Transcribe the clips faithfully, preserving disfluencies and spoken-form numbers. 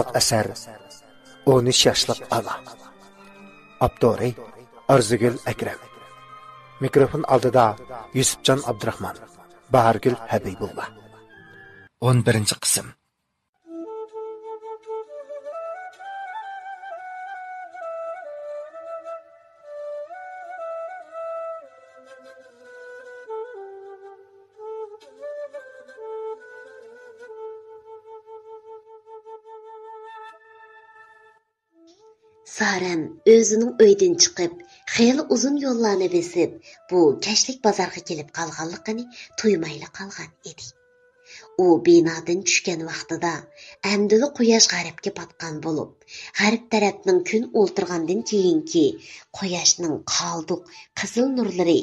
ئەسەر، ئون ئۈچ ياشلىق ئانا. ئاپتورى ئارزۇگۈل ئەكرەم. مىكروفون ئالدىدا يۈسۈپجان ئابدۇراخمان، باھارگۈل ھەبىبۇللا. ئون بىرىنچى قىسىم. سارەم ئۆزىنىڭ ئۆيدىن چىقىپ، خېلى ئۇزۇن يوللارنى بېسىپ، بۇ كەچلىك بازارغا كېلىپ قالغانلىقىنى تۇيمايلا قالغان ئىدى. ئۇ بىنادىن چۈشكەن ۋاقتىدا ئەمدىلا قۇياش غەربكە پاتقان بولۇپ، غەرب تەرەپنىڭ كۈن ئولتۇرغاندىن كېيىنكى قۇياشنىڭ قالدۇق قىزىل نۇرلىرى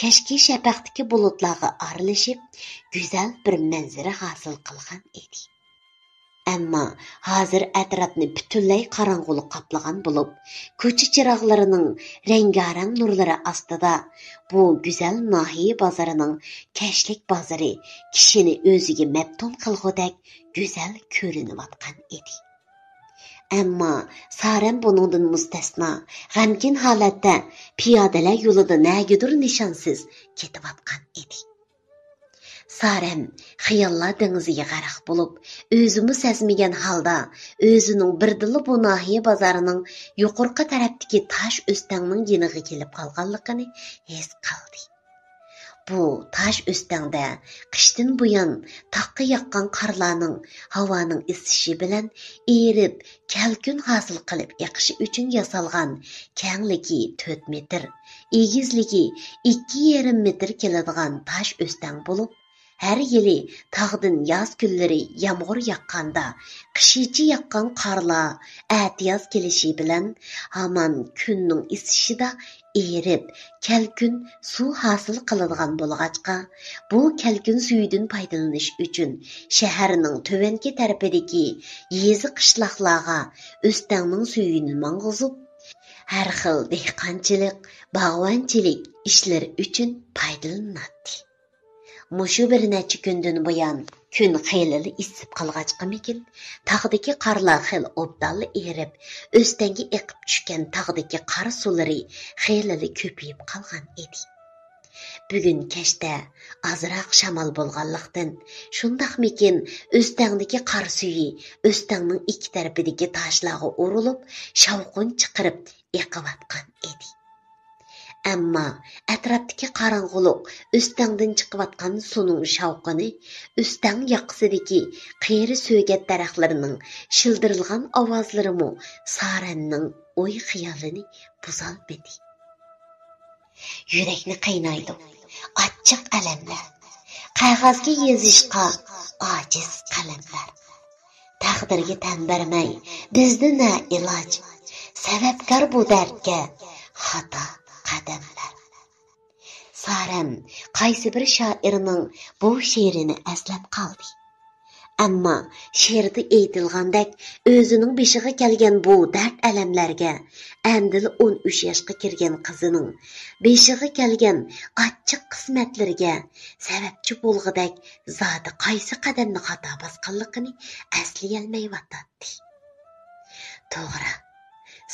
كەچكى شەپەقتىكى بۇلۇتلارغا ئارىلىشىپ، گۈزەل بىر مەنزىرە ھاسىل قىلغان ئىدى. ئەمما ھازىر ئەتراپنى پۈتۈنلەي قاراڭغۇلۇق قاپلىغان بولۇپ، كوچا چىراغلىرىنىڭ رەڭگارەڭ نۇرلىرى ئاستىدا بۇ گۈزەل ناھىيە بازىرىنىڭ كەچلىك بازىرى كىشىنى ئۆزىگە مەپتۇن قىلغۇدەك گۈزەل كۆرۈنۈۋاتقان ئىدى. ئەمما سارەم بۇنىڭدىن مۇستەسنا، غەمكىن ھالەتتە پىيادىلەر يولىدا نەگىدۇر نىشانسىز كېتىۋاتقان ئىدى. سارەم خىياللار دېڭىزىگە غەرق بولۇپ، ئۆزىمۇ سەزمىگەن ھالدا ئۆزىنىڭ بىردىنلا بۇ ناھىيە بازارىنىڭ يۇقىرىقى تەرەپتىكى تاش ئۆستەڭنىڭ يېنىغا كېلىپ قالغانلىقىنى ھېس قىلدى. بۇ تاش ئۆستەڭدە قىشتىن بۇيان تاغقا ياغقان قارلارنىڭ ھاۋانىڭ ئىسسىشى بىلەن ئېرىپ، كەلكۈن ھاسىل قىلىپ ئېقىشى ئۈچۈن ياسالغان، كەڭلىكى تۆت مېتىر، ئېگىزلىكى ئىككى يېرىم مېتىر كېلىدىغان تاش ئۆستەڭ بولۇپ، ھەر يىلى تاغدىن ياز كۈنلىرى يامغۇر ياغقاندا، قىشىچە ياغقان قارلار ئەتىياز كېلىشى بىلەن ھامان كۈننىڭ ئىسسىشىدا ئېرىپ، كەلكۈن سۇ ھاسىل قىلىدىغان بولغاچقا، بۇ كەلكۈن سۈيىدىن پايدىلىنىش ئۈچۈن شەھەرنىڭ تۆۋەنكى تەرىپىدىكى يېزا، قىشلاقلارغا ئۆستەڭنىڭ سۈيىنى ماڭغۇزۇپ، ھەر خىل دېھقانچىلىق، باغۋەنچىلىك ئىشلىرى ئۈچۈن پايدىلىناتتى. مۇشۇ بىر نەچچە كۈندىن بۇيان كۈن خېلىلا ئىسسىپ قالغاچقىمىكىن، تاغدىكى قارلار خېلى ئوبدانلا ئېرىپ، ئۆستەڭگە ئېقىپ چۈشكەن تاغدىكى قار سۇلىرى خېلىلا كۆپىيىپ قالغان ئىدى. بۈگۈن كەچتە ئازراق شامال بولغانلىقتىن، شۇنداقمىكىن، ئۆستەڭدىكى قار سۈيى ئۆستەڭنىڭ ئىككى تەرىپىدىكى تاشلارغا ئۇرۇلۇپ، شاۋقۇن چىقىرىپ ئېقىۋاتقان ئىدى. ئەمما ئەتراپتىكى قاراڭغۇلۇق، ئۆستەڭدىن چىقىۋاتقان سۇنىڭ شاۋقۇنى، ئۆستەڭ ياقىسىدىكى قېرى سۆگەت دەرەخلىرىنىڭ شىلدىرلىغان ئاۋازلىرىمۇ سارەمنىڭ ئوي-خىيالىنى بۇزالمىدى. يۈرەكنى قىينايدۇ ئاچچىق ئەلەملەر، قەغەزگە يېزىشقا ئاجىز قەلەملەر. تەقدىرگە تەن بەرمەي، بىزدە نە ئىلاج؟ سەۋەبكار بۇ دەردكە خاتا قەدەملەر. سارەم قايسى بىر شائىرنىڭ بۇ شېئىرىنى ئەسلەپ قالدى. ئەمما شېئىردا ئېيتىلغاندەك، ئۆزىنىڭ بېشىغا كەلگەن بۇ دەرد-ئەلەملەرگە، ئەمدىلا ئون ئۈچ ياشقا كىرگەن قىزىنىڭ بېشىغا كەلگەن ئاچچىق قىسمەتلىرىگە سەۋەبچى بولغۇدەك زادى قايسى قەدەمنى خاتا باسقانلىقىنى ئەسلىيەلمەيۋاتاتتى. توغرا،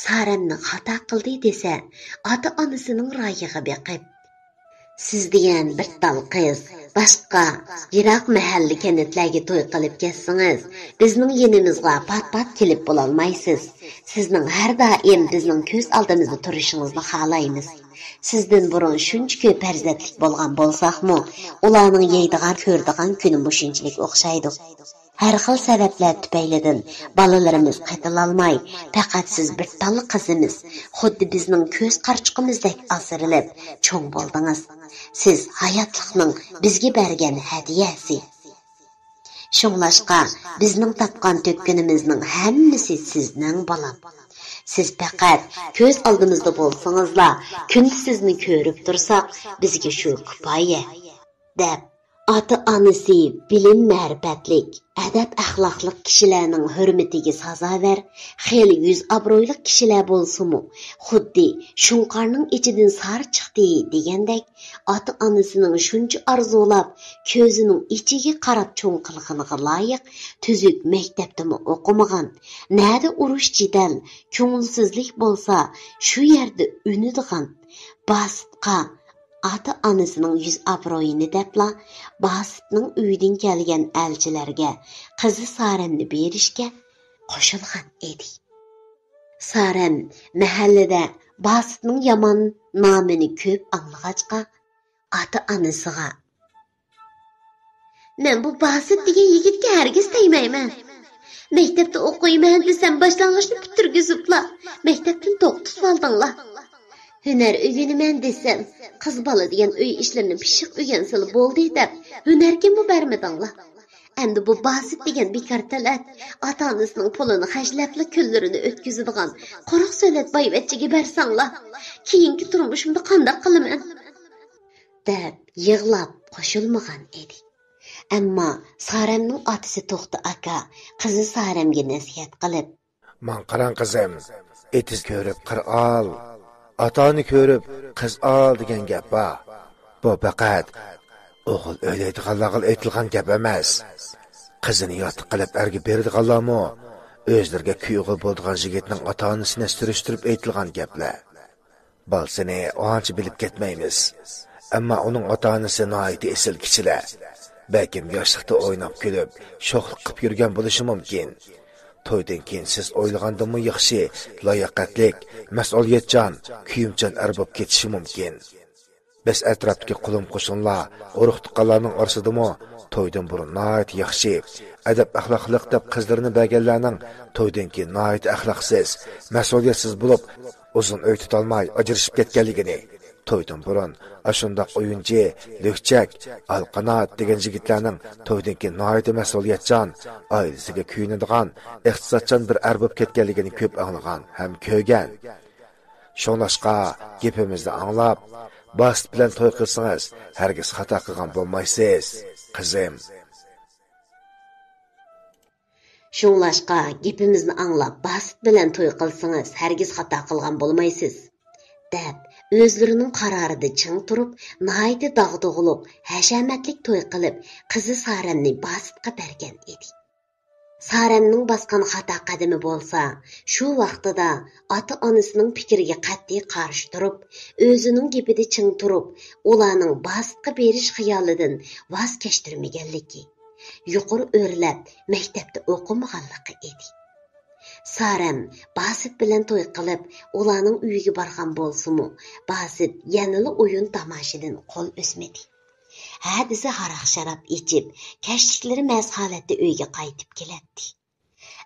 سارەمنى خاتا قىلدى دېسە، ئاتا-ئانىسىنىڭ رايىغا بېقىپ، سىز دېگەن بىر تال قىز باشقا يىراق مەھەللە، كەنتلەرگە توي قىلىپ كەتسىڭىز، بىزنىڭ يېنىمىزغا پات-پات كېلىپ بولالمايسىز. سىزنىڭ ھەر دائىم بىزنىڭ كۆز ئالدىمىزدا تۇرۇشىڭىزنى خالايمىز. سىزدىن بۇرۇن شۇنچە كۆپ پەرزەنتلىك بولغان بولساقمۇ، ئۇلارنىڭ يەيدىغان، كۆرىدىغان كۈنى مۇشۇنچىلىك ئوخشايدۇ. ھەر خىل سەۋەبلەر تۈپەيلىدىن بالىلىرىمىز قېتىلالماي، پەقەت سىز بىر تاللا قىزىمىز، خۇددى بىزنىڭ كۆز قارىچۇقىمىزدەك ئاسرىلىپ چوڭ بولدىڭىز. سىز ھاياتلىقنىڭ بىزگە بەرگەن ھەدىيەسى. شۇڭلاشقا، بىزنىڭ تاپقان تۆككىنىمىزنىڭ ھەممىسى سىزنىڭ، بالام. سىز پەقەت كۆز ئالدىمىزدا بولسىڭىزلا، كۈندە سىزنى كۆرۈپ تۇرساق، بىزگە شۇ كۇپايە، دەپ، ئاتا-ئانىسى بىلىم-مەرىپەتلىك، ئەدەپ-ئەخلاقلىق كىشىلەرنىڭ ھۆرمىتىگە سازاۋەر، خېلى يۈز-ئابرۇيلۇق كىشىلەر بولسىمۇ، خۇددى شۇڭقارنىڭ ئىچىدىن سار چىقتى دېگەندەك، ئاتا-ئانىسىنىڭ شۇنچە ئارزۇلاپ، كۆزىنىڭ ئىچىگە قاراپ چوڭ قىلغىنىغا لايىق تۈزۈك مەكتەپتىمۇ ئوقۇمىغان، نەدە ئۇرۇش-جېدەل، كۆڭۈلسىزلىك بولسا، شۇ يەردە ئۈنىدىغان باسىتقا ئاتا-ئانىسىنىڭ يۈز-ئابرۇيىنى دەپلا، باسىتنىڭ ئۆيىدىن كەلگەن ئەلچىلەرگە قىزى سارەمنى بېرىشكە قوشۇلغان ئىدى. سارەم مەھەللىدە باسىتنىڭ يامان نامىنى كۆپ ئاڭلىغاچقا، ئاتا-ئانىسىغا: «مەن بۇ باسىت دېگەن يىگىتكە ھەرگىز تەگمەيمەن. مەكتەپتە ئوقۇيمەن دېسەم، باشلانغۇچنى پۈتتۈرگۈزۈپلا، مەكتەپتىن توختىتىۋالدىڭلار. ھۈنەر ئۆگىنىمەن دېسەم، قىز بالا دېگەن ئۆي ئىشلىرىنى پىششىق ئۆگەنسىلا بولدى دەپ، ھۈنەرگىمۇ بەرمىدىڭلار. ئەمدى بۇ باسىت دېگەن بىكار تەلەت، ئاتا-ئانىسىنىڭ پۇلىنى خەجلەپلا كۈنلىرىنى ئۆتكۈزىدىغان قۇرۇق سۆلەت بايۋەچچىگە بەرسەڭلار، كېيىنكى تۇرمۇشۇمدا قانداق قىلىمەن؟» دەپ يىغلاپ قوشۇلمىغان ئىدى. ئەمما سارەمنىڭ ئاتىسى توختى ئاكا قىزى سارەمگە نەسىھەت قىلىپ: «ماڭا قاراڭ قىزىم، ئېتىز كۆرۈپ قىر ئال، ئاتا-ئانا كۆرۈپ قىز ئال دېگەن گەپ بار. بۇ پەقەت ئوغۇل ئۆيلەيدىغانلارغىلا ئېيتىلغان گەپ ئەمەس. قىزىنى ياتلىق قىلىپ ئەرگە بېرىدىغانلارمۇ ئۆزلىرىگە كۈيئوغۇل بولىدىغان يىگىتنىڭ ئاتا-ئانىسىنى سۈرۈشتۈرۈپ ئېيتىلغان گەپلەر. بالىسىنى ئانچە بىلىپ كەتمەيمىز. ئەمما ئۇنىڭ ئاتا-ئانىسى ناھايىتى ئېسىل كىشىلەر. بەلكىم ياشلىقتا ئويناپ كۈلۈپ، شوخلۇق قىلىپ يۈرگەن بولۇشى مۇمكىن. تويدىن كېيىن سىز ئويلىغاندىنمۇ ياخشى، لاياقەتلىك، مەسئۇلىيەتچان، كۆيۈمچان ئەر بولۇپ كېتىشى مۇمكىن. بەس ئەتراپتىكى قولۇم-قوشنىلار، ئۇرۇق-تۇغقانلارنىڭ ئارىسىدىمۇ تويدىن بۇرۇن ناھايىتى ياخشى، ئەدەپ-ئەخلاقلىق دەپ قىزلىرىنى بەرگەنلەرنىڭ تويدىن كېيىن ناھايىتى ئەخلاقسىز، مەسئۇلىيەتسىز بولۇپ، ئۇزۇن ئۆي تۇتالماي ئاجرىشىپ كەتكەنلىكىنى، تويدىن بۇرۇن ئاشۇنداق ئويۇنچى، لۈكچەك، ئالقىنات دېگەن يىگىتلەرنىڭ تويدىن كېيىن ناھايىتى مەسئۇلىيەتچان، ئائىلىسىگە كۆيۈنىدىغان، ئىقتىسادچان بىر ئەر بولۇپ كەتكەنلىكىنى كۆپ ئاڭلىغان ھەم كۆرگەن. شۇڭلاشقا، گېپىمىزنى ئاڭلاپ، باسىت بىلەن توي قىلسىڭىز، ھەرگىز خاتا قىلغان بولمايسىز، قىزىم.» «شۇڭلاشقا، گېپىمىزنى ئاڭلاپ، باسىت بىلەن توي قىلسىڭىز، ھەرگىز خاتا قىلغان بولمايسىز.» دەپ، ئۆزلىرىنىڭ قارارىدا چىڭ تۇرۇپ، ناھايىتى داغدۇغىلىق، ھەشەمەتلىك توي قىلىپ، قىزى سارەمنى باسىتقا بەرگەن ئىدى. سارەمنىڭ باسقان خاتا قەدىمى بولسا، شۇ ۋاقتىدا ئاتا-ئانىسىنىڭ پىكرىگە قەتئىي قارشى تۇرۇپ، ئۆزىنىڭ گېپىدە چىڭ تۇرۇپ، ئۇلارنىڭ باسىتقا بېرىش خىيالىدىن ۋاز كەچتۈرمىگەنلىكى، يۇقىرى ئۆرلەپ مەكتەپتە ئوقۇمىغانلىقى ئىدى. سارەم باسىت بىلەن توي قىلىپ، ئۇلارنىڭ ئۆيىگە بارغان بولسىمۇ، باسىت يەنىلا ئويۇن-تاماشىدىن قول ئۈزمىدى. ھە دېسە ھاراق-شاراب ئىچىپ، كەچلىكلىرى مەست ھالەتتە ئۆيگە قايتىپ كېلەتتى.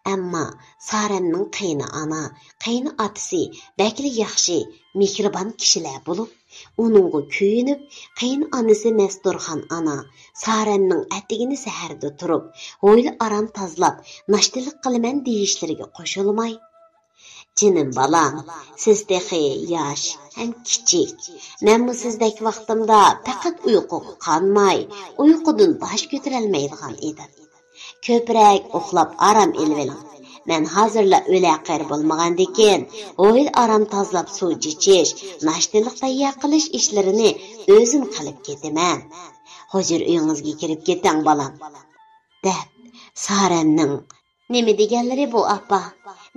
ئەمما سارەمنىڭ قېيىنئانا، قېيىنئاتىسى بەكلا ياخشى، مېھرىبان كىشىلەر بولۇپ، ئۇنىڭغا كۆيۈنۈپ، قېيىنئانىسى مەستۇرخان ئانا سارەمنىڭ ئەتىگىنى سەھەردە تۇرۇپ، ھويلا-ئارام تازىلاپ، ناشتىلىق قىلىمەن دېيىشلىرىگە قوشۇلماي، «جېنىم بالام، سىز تېخى ياش ھەم كىچىك. مەنمۇ سىزدەك ۋاقتىمدا پەقەت ئۇيقۇغا قانماي، ئۇيقۇدىن باش كۆتۈرەلمەيدىغان ئىدىم. كۆپرەك ئۇخلاپ ئارام ئېلىۋېلىڭ. مەن ھازىرلا ئۆلە قېرى بولمىغاندىكىن، ھويلا-ئارام تازىلاپ سۇ چېچىش، ناشتىلىق تەييار قىلىش ئىشلىرىنى ئۆزۈم قىلىپ كېتىمەن. ھۇزۇر ئۆيىڭىزگە كىرىپ كېتىڭ، بالام.» دەپ، سارەمنىڭ «نېمە دېگەنلىرى بۇ، ئاپا؟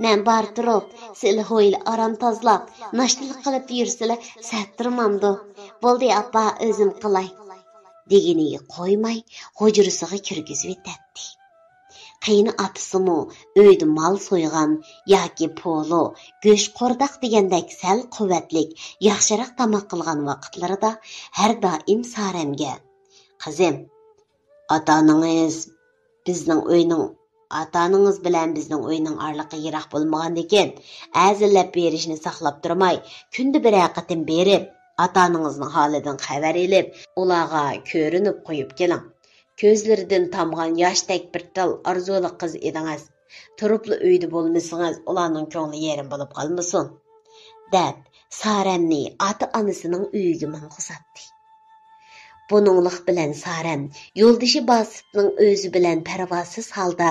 مەن بار تۇرۇپ، سىلە ھويلا-ئارام تازىلاپ، ناشتىلىق قىلىپ يۈرسىلە سەت تۇرمامدۇ؟ بولدى، ئاپا، ئۆزۈم قىلاي.» دېگىنىگە قويماي، ھۇجرىسىغا كىرگۈزۈۋېتەتتى. قېيىنئاتىسىمۇ ئۆيدە مال سويغان ياكى پولۇ، گۆش قورداق دېگەندەك سەل قۇۋۋەتلىك، ياخشىراق تاماق قىلغان ۋاقىتلىرىدا ھەر دائىم سارەمگە: «قىزىم، ئاتا-ئانىڭىز بىزنىڭ ئۆينىڭ، ئاتا-ئانىڭىز بىلەن بىزنىڭ ئۆينىڭ ئارىلىقى يىراق بولمىغاندىكىن، ھەزىرلەپ بېرىشنى ساقلاپ تۇرماي، كۈندە بىرەر قېتىم بېرىپ، ئاتا-ئانىڭىزنىڭ ھالىدىن خەۋەر ئېلىپ، ئۇلارغا كۆرۈنۈپ قويۇپ كېلىڭ. كۆزلىرىدىن تامغان ياشتەك بىر تال ئارزۇلۇق قىز ئىدىڭىز. تۇرۇپلا ئۆيدە بولمىسىڭىز، ئۇلارنىڭ كۆڭلى يېرىم بولۇپ قالمىسۇن.» دەپ، سارەمنى ئاتا-ئانىسىنىڭ ئۆيىگە ماڭغۇزاتتى. بۇنىڭلىق بىلەن سارەم يولدىشى باسىتنىڭ ئۆزى بىلەن پەرۋاسىز ھالدا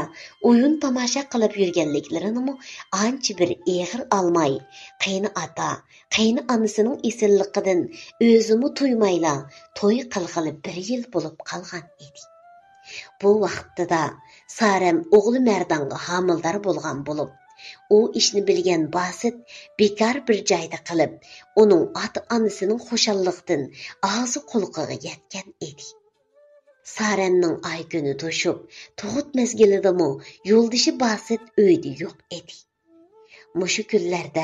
ئويۇن تاماشا قىلىپ يۈرگەنلىكلىرىنىمۇ ئانچە بىر ئېغىر ئالماي، قېيىنئاتا، قېيىنئانىسىنىڭ ئېسىللىقىدىن ئۆزىمۇ تۇيمايلا توي قىلغىلى بىر يىل بولۇپ قالغان ئىدى. بۇ ۋاقىتتا سارەم ئوغلى مەردانغا ھامىلىدار بولغان بولۇپ، ئۇ ئىشنى بىلگەن باسىت بىكار بىر جايدا قېلىپ، ئۇنىڭ ئاتا-ئانىسىنىڭ خۇشاللىقىدىن ئاغزى-قۇلىقىغا يەتكەن ئىدى. سارەمنىڭ ئاي-كۈنى توشۇپ، تۇغۇت مەزگىلىدىمۇ يولدىشى باسىت ئۆيدە يوق ئىدى. مۇشۇ كۈنلەردە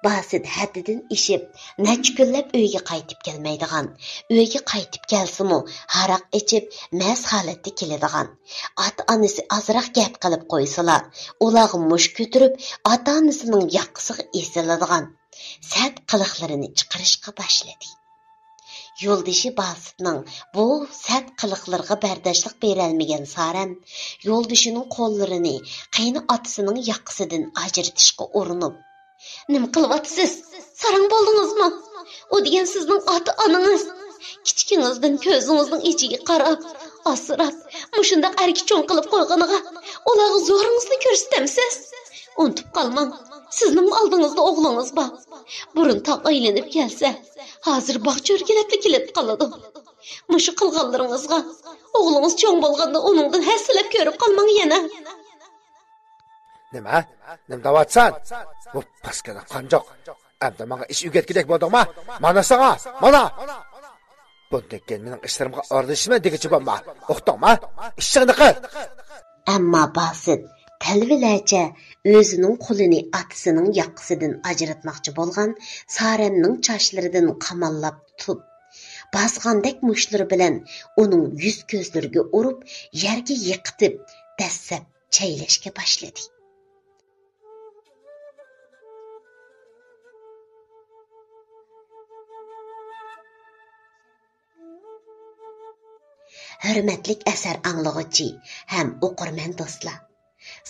باسىت ھەددىدىن ئېشىپ، نەچچە كۈنلەپ ئۆيگە قايتىپ كەلمەيدىغان، ئۆيگە قايتىپ كەلسىمۇ ھاراق ئىچىپ، مەست ھالەتتە كېلىدىغان، ئاتا-ئانىسى ئازراق گەپ قىلىپ قويسىلا، ئۇلارغا مۇش كۆتۈرۈپ، ئاتا-ئانىسىنىڭ ياقىسىغا ئېسىلىدىغان سەت قىلىقلىرىنى چىقىرىشقا باشلىدى. يولدىشى باسىتنىڭ بۇ سەت قىلىقلىرىغا بەرداشلىق بېرەلمىگەن سارەم يولدىشىنىڭ قوللىرىنى قېيىنئاتىسىنىڭ ياقىسىدىن ئاجرىتىشقا ئۇرۇنۇپ، «نېمە قىلىۋاتىسىز؟ ساراڭ بولدىڭىزمۇ؟ ئۇ دېگەن سىزنىڭ ئاتا-ئانىڭىز. كىچىكىڭىزدىن كۆزىڭىزنىڭ ئىچىگە قاراپ، ئاسراپ، مۇشۇنداق ئەركە چوڭ قىلىپ قويغىنىغا ئۇلارغا زورىڭىزنى كۆرسىتەمسىز؟ ئۇنتۇپ قالماڭ، سىزنىڭمۇ ئالدىڭىزدا ئوغلىڭىز بار. بۇرۇن تاغ ئايلىنىپ كەلسە، ھازىر باغ چۆركىلەپلا كېلىپ قالىدۇ. مۇشۇ قىلغانلىرىڭىزغا ئوغلىڭىز چوڭ بولغاندا ئۇنىڭدىن ھەسسىلەپ كۆرۈپ قالماڭ يەنە.» نېمە؟ نېمە دەۋاتسەن؟ بۇ پاسكىنا قانجۇق. ئەمدى ماڭا ئىش ئۆگەتكۈدەك بولدۇڭما؟ مانا ساڭا، مانا! بۇندىن كېيىن مېنىڭ ئىشلىرىمغا ئارىلىشىشمەن دېگۈچى بولما. ئۇقتۇڭما؟ ئىشىڭنى قىل! ئەمما باسىت تەلۋىلەرچە ئۆزىنىڭ قولىنى ئاتىسىنىڭ ياقىسىدىن ئاجراتماقچى بولغان سارەمنىڭ چاچلىرىدىن قاماللاپ تۇتۇپ، باسقاندەك مۇشتلىرى بىلەن ئۇنىڭ يۈز-كۆزلىرىگە ئۇرۇپ، يەرگە يىقىتىپ، دەسسەپ چەيلەشكە باشلىدى. ھۆرمەتلىك ئەسەر ئاڭلىغۇچى ھەم ئوقۇرمەن دوستلار!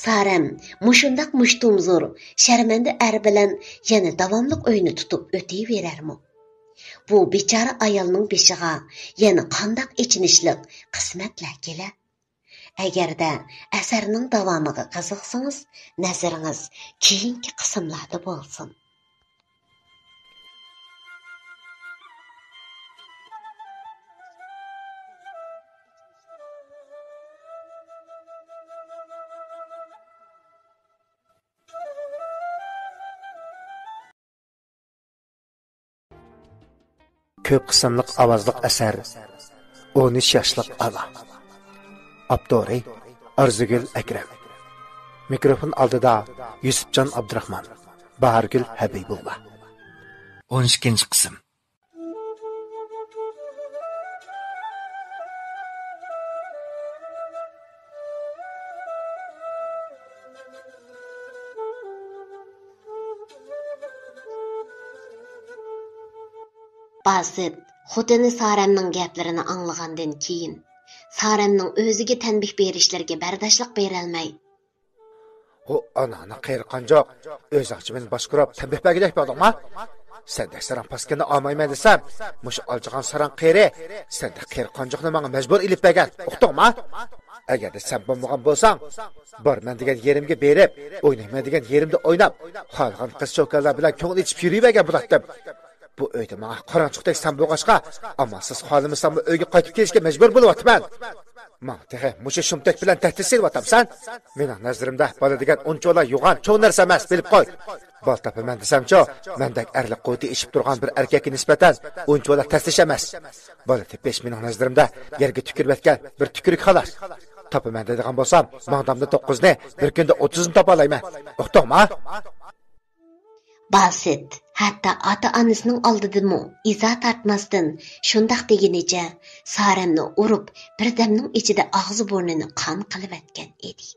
سارەم مۇشۇنداق مۇشتۇمزور، شەرمەندە ئەر بىلەن يەنە داۋاملىق ئۆينى تۇتۇپ ئۆتۈۋېرەرمۇ؟ بۇ بىچارە ئايالنىڭ بېشىغا يەنە قانداق ئېچىنىشلىق قىسمەتلەر كېلەر؟ ئەگەردە ئەسەرنىڭ داۋامىغا قىزىقسىڭىز، نەزىرىڭىز كېيىنكى قىسىملاردا بولسۇن. كۆپ قىسىملىق ئاۋازلىق ئەسەر، ئون ئۈچ ياشلىق ئانا. ئاپتورى ئارزۇگۈل ئەكرەم. مىكروفون ئالدىدا يۈسۈپجان ئابدۇراخمان، باھارگۈل ھەبىبۇللا. ئون ئىككىنچى قىسىم. باسىت خوتۇنى سارەمنىڭ گەپلىرىنى ئاڭلىغاندىن كېيىن، سارەمنىڭ ئۆزىگە تەنبىھ بېرىشلىرىگە بەرداشلىق بېرەلمەي، ھو، ئاناڭنىڭ قېرى قانجۇق، ئۆزۈڭچە مېنى باشقۇرۇپ تەنبىھ بەرگۈدەك بولدۇڭما؟ سەندەك ساراڭ پاسكىنىنى ئالمايمەن دېسەم، مۇشۇ ئالجىغان ساراڭ قېرى سەندەك قېرى قانجۇقنى ماڭا مەجبۇر ئېلىپ بەرگەن، ئۇقتۇڭما؟ ئەگەردە سەن بولمىغان بولساڭ، بارىمەن دېگەن يېرىمگە بېرىپ، ئوينايمەن دېگەن يېرىمدە ئويناپ، خالىغان قىز-چوكانلار بىلەن كۆڭۈل ئېچىپ يۈرۈۋەرگەن بولاتتىم. بۇ ئۆيدە ماڭا قاراڭچۇقتەك سەن بولغاچقا، ئامالسىز خالىمىساممۇ ئۆيگە قايتىپ كېلىشكە مەجبۇر بولۇۋاتىمەن. ماڭا تېخى مۇشۇ شۇمتەك بىلەن تەھدىت سېلىۋاتامسەن؟ مېنىڭ نەزىرىمدە بالا دېگەن ئۇنچىۋالا يوغان چوڭ نەرسە ئەمەس، بىلىپ قوي. بالا تاپىمەن دېسەمچۇ، مەندەك ئەرلىك قۇۋۋىتى ئېشىپ تۇرغان بىر ئەركەككە نىسبەتەن ئۇنچىۋالا تەستىش ئەمەس. بالا تېپىش مېنىڭ نەزىرىمدە يەرگە تۈكۈرۈۋەتكەن بىر تۈكۈرۈك خالاس. تاپىمەن دەيدىغان بولسام، ماڭدامدا توققۇزنى، بىر كۈندە ئوتتۇزنى تاپالايمەن. ئۇقتۇڭما؟ باسىت ھەتتا ئاتا-ئانىسىنىڭ ئالدىدىمۇ ئىزا تارتماستىن، شۇنداق دېگىنىچە سارەمنى ئۇرۇپ، بىردەمنىڭ ئىچىدە ئاغزى-بۇرنىنى قان قىلىۋەتكەن ئىدى.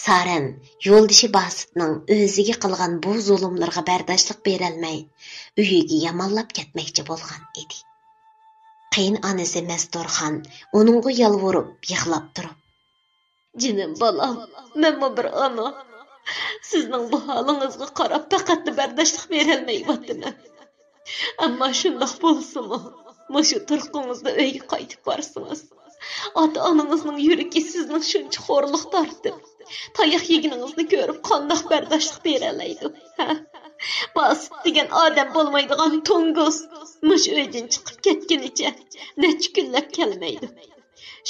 سارەم يولدىشى باسىتنىڭ ئۆزىگە قىلغان بۇ زۇلۇملىرىغا بەرداشلىق بېرەلمەي، ئۆيىگە يامانلاپ كەتمەكچى بولغان ئىدى. قېيىنئانىسى مەستۇرخان ئۇنىڭغا يالۋۇرۇپ يىغلاپ تۇرۇپ، جېنىم بالام، مەنمۇ بىر ئانا. سىزنىڭ بۇ ھالىڭىزغا قاراپ پەقەتلا بەرداشلىق بېرەلمەيۋاتىمەن. ئەمما شۇنداق بولسىمۇ، مۇشۇ تۇرقىڭىزدا ئۆيگە قايتىپ بارسىڭىز، ئاتا-ئانىڭىزنىڭ يۈرىكى سىزنىڭ شۇنچە خورلۇق تارتىپ، تاياق يېگىنىڭىزنى كۆرۈپ قانداق بەرداشلىق بېرەلەيدۇ؟ ھە؟ باسىت دېگەن ئادەم بولمايدىغان توڭگۇز مۇشۇ ئۆيدىن چىقىپ كەتكىنىچە نەچچە كۈنلەپ كەلمەيدۇ.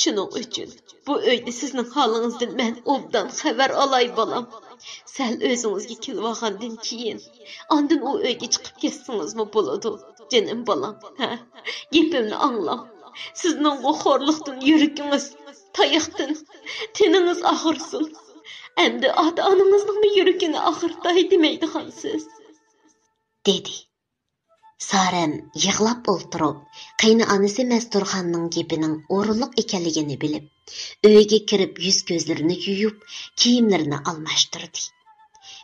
شۇنىڭ ئۈچۈن بۇ ئۆيدە سىزنىڭ ھالىڭىزدىن مەن ئوبدان خەۋەر ئالاي، بالام. سەل ئۆزىڭىزگە كېلىۋالغاندىن كېيىن، ئاندىن ئۇ ئۆيگە چىقىپ كەتسىڭىزمۇ بولىدۇ، جېنىم بالام. ھە، گېپىمنى ئاڭلاڭ. سىزنىڭغۇ خورلۇقتىن يۈرىكىڭىز، تاياقتىن تېنىڭىز ئاغرىسۇن. ئەمدى ئاتا-ئانىڭىزنىڭمۇ يۈرىكىنى ئاغرىتاي دېمەيدىغانسىز، دېدى. سارەم يىغلاپ ئولتۇرۇپ، قېيىنئانىسى مەستۇرخاننىڭ گېپىنىڭ ئورۇنلۇق ئىكەنلىكىنى بىلىپ، ئۆيگە كىرىپ يۈز-كۆزلىرىنى يۇيۇپ، كىيىملىرىنى ئالماشتۇردى.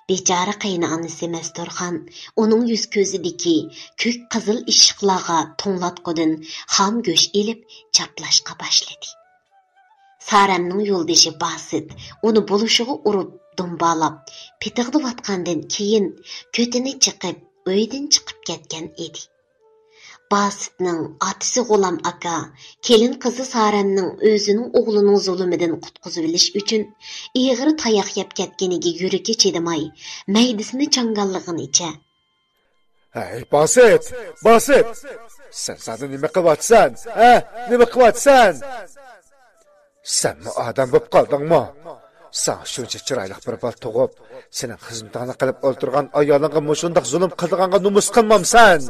بىچارە قېيىنئانىسى مەستۇرخان ئۇنىڭ يۈز-كۆزىدىكى كۆك قىزىل ئىششىقلارغا توڭلاتقۇدىن خام گۆش ئېلىپ چاپلاشقا باشلىدى. سارەمنىڭ يولدىشى باسىت ئۇنى بولۇشىغا ئۇرۇپ، دۇمبالاپ، پېتىقلىۋاتقاندىن كېيىن، كۆتىنى چېقىپ، ئۆيدىن چىقىپ كەتكەن ئىدى. باسىتنىڭ ئاتىسى غۇلام ئاكا، كېلىن قىزى سارەمنىڭ ئۆزىنىڭ ئوغلىنىڭ زۇلۇمىدىن قۇتقۇزۇۋېلىش ئۈچۈن ئېغىر تاياق يەپ كەتكىنىگە يۈرىكى چىدىماي، مەيدىسىنى چاڭگانلىغىنىچە، ھەي، باسىت! باسىت! سەن زادى نېمە قىلىۋاتىسەن؟ ھە؟ نېمە قىلىۋاتىسەن؟ سەنمۇ ئادەم بولۇپ قالدىڭمۇ؟ ساڭا شۇنچە چىرايلىق بىر بالا تۇغۇپ، سېنىڭ خىزمىتىڭنى قىلىپ ئولتۇرغان ئايالىڭغا مۇشۇنداق زۇلۇم قىلىدىغانغا نومۇس قىلمامسەن؟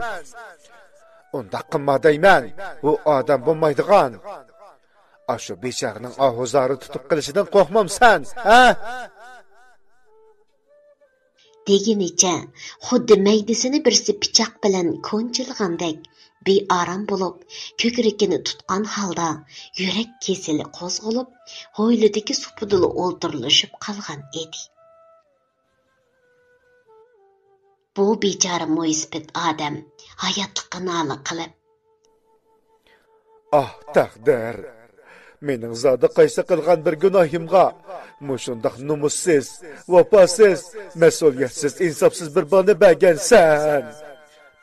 ئۇنداق قىلما دەيمەن، ئۇ ئادەم بولمايدىغان. ئاشۇ بىچارىنىڭ ئاھۇ-زارى تۇتۇپ قېلىشىدىن قورقمامسەن؟ ھە؟ دېگىنىچە، خۇددى مەيدىسىنى بىرسى پىچاق بىلەن كونچىلىغاندەك بىئارام بولۇپ، كۆكرىكىنى تۇتقان ھالدا يۈرەك كېسىلى قوزغىلىپ، ھويلىدىكى سۇپىدىلا ئولتۇرلىشىپ قالغان ئىدى. بۇ بىچارە مويسىپىت ئادەم ھاياتلىققا نالە قىلىپ، ئاھ، تەقدىر! مېنىڭ زادى قايسى قىلغان بىر گۇناھىمغا مۇشۇنداق نومۇسسىز، ۋاپاسىز، مەسئۇلىيەتسىز، ئىنساپسىز بىر بالىنى بەرگەنسەن؟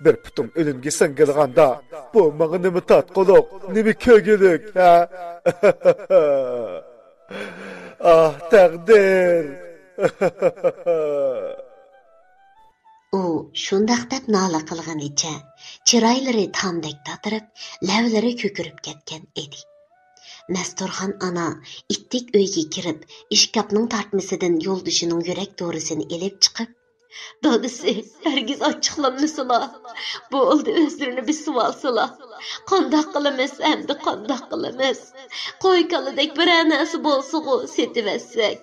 بىر پۇتۇم ئۆلۈمگە سىڭگىلىغاندا، بۇ ماڭا نېمە تارتقۇلۇق، نېمە كۆرگۈلۈك، ھە؟ ئاھ، تەقدىر! ئۇ شۇنداق دەپ نالە قىلغىنىچە، چىرايلىرى تامدەك تاتىرىپ، لەۋلىرى كۆكىرىپ كەتكەن ئىدى. مەستۇرخان ئانا ئىتتىك ئۆيگە كىرىپ، ئىشكاپنىڭ تارتمىسىدىن يولدىشىنىڭ يۈرەك دورىسىنى ئېلىپ چىقىپ، دادىسى، ھەرگىز ئاچچىقلانمىسىلا، بولدى، ئۆزلىرىنى بېسىۋالسىلا. قانداق قىلىمىز ئەمدى، قانداق قىلىمىز؟ قوي-كالىدەك بىرەر نەرسە بولسىغۇ سېتىۋەتسەك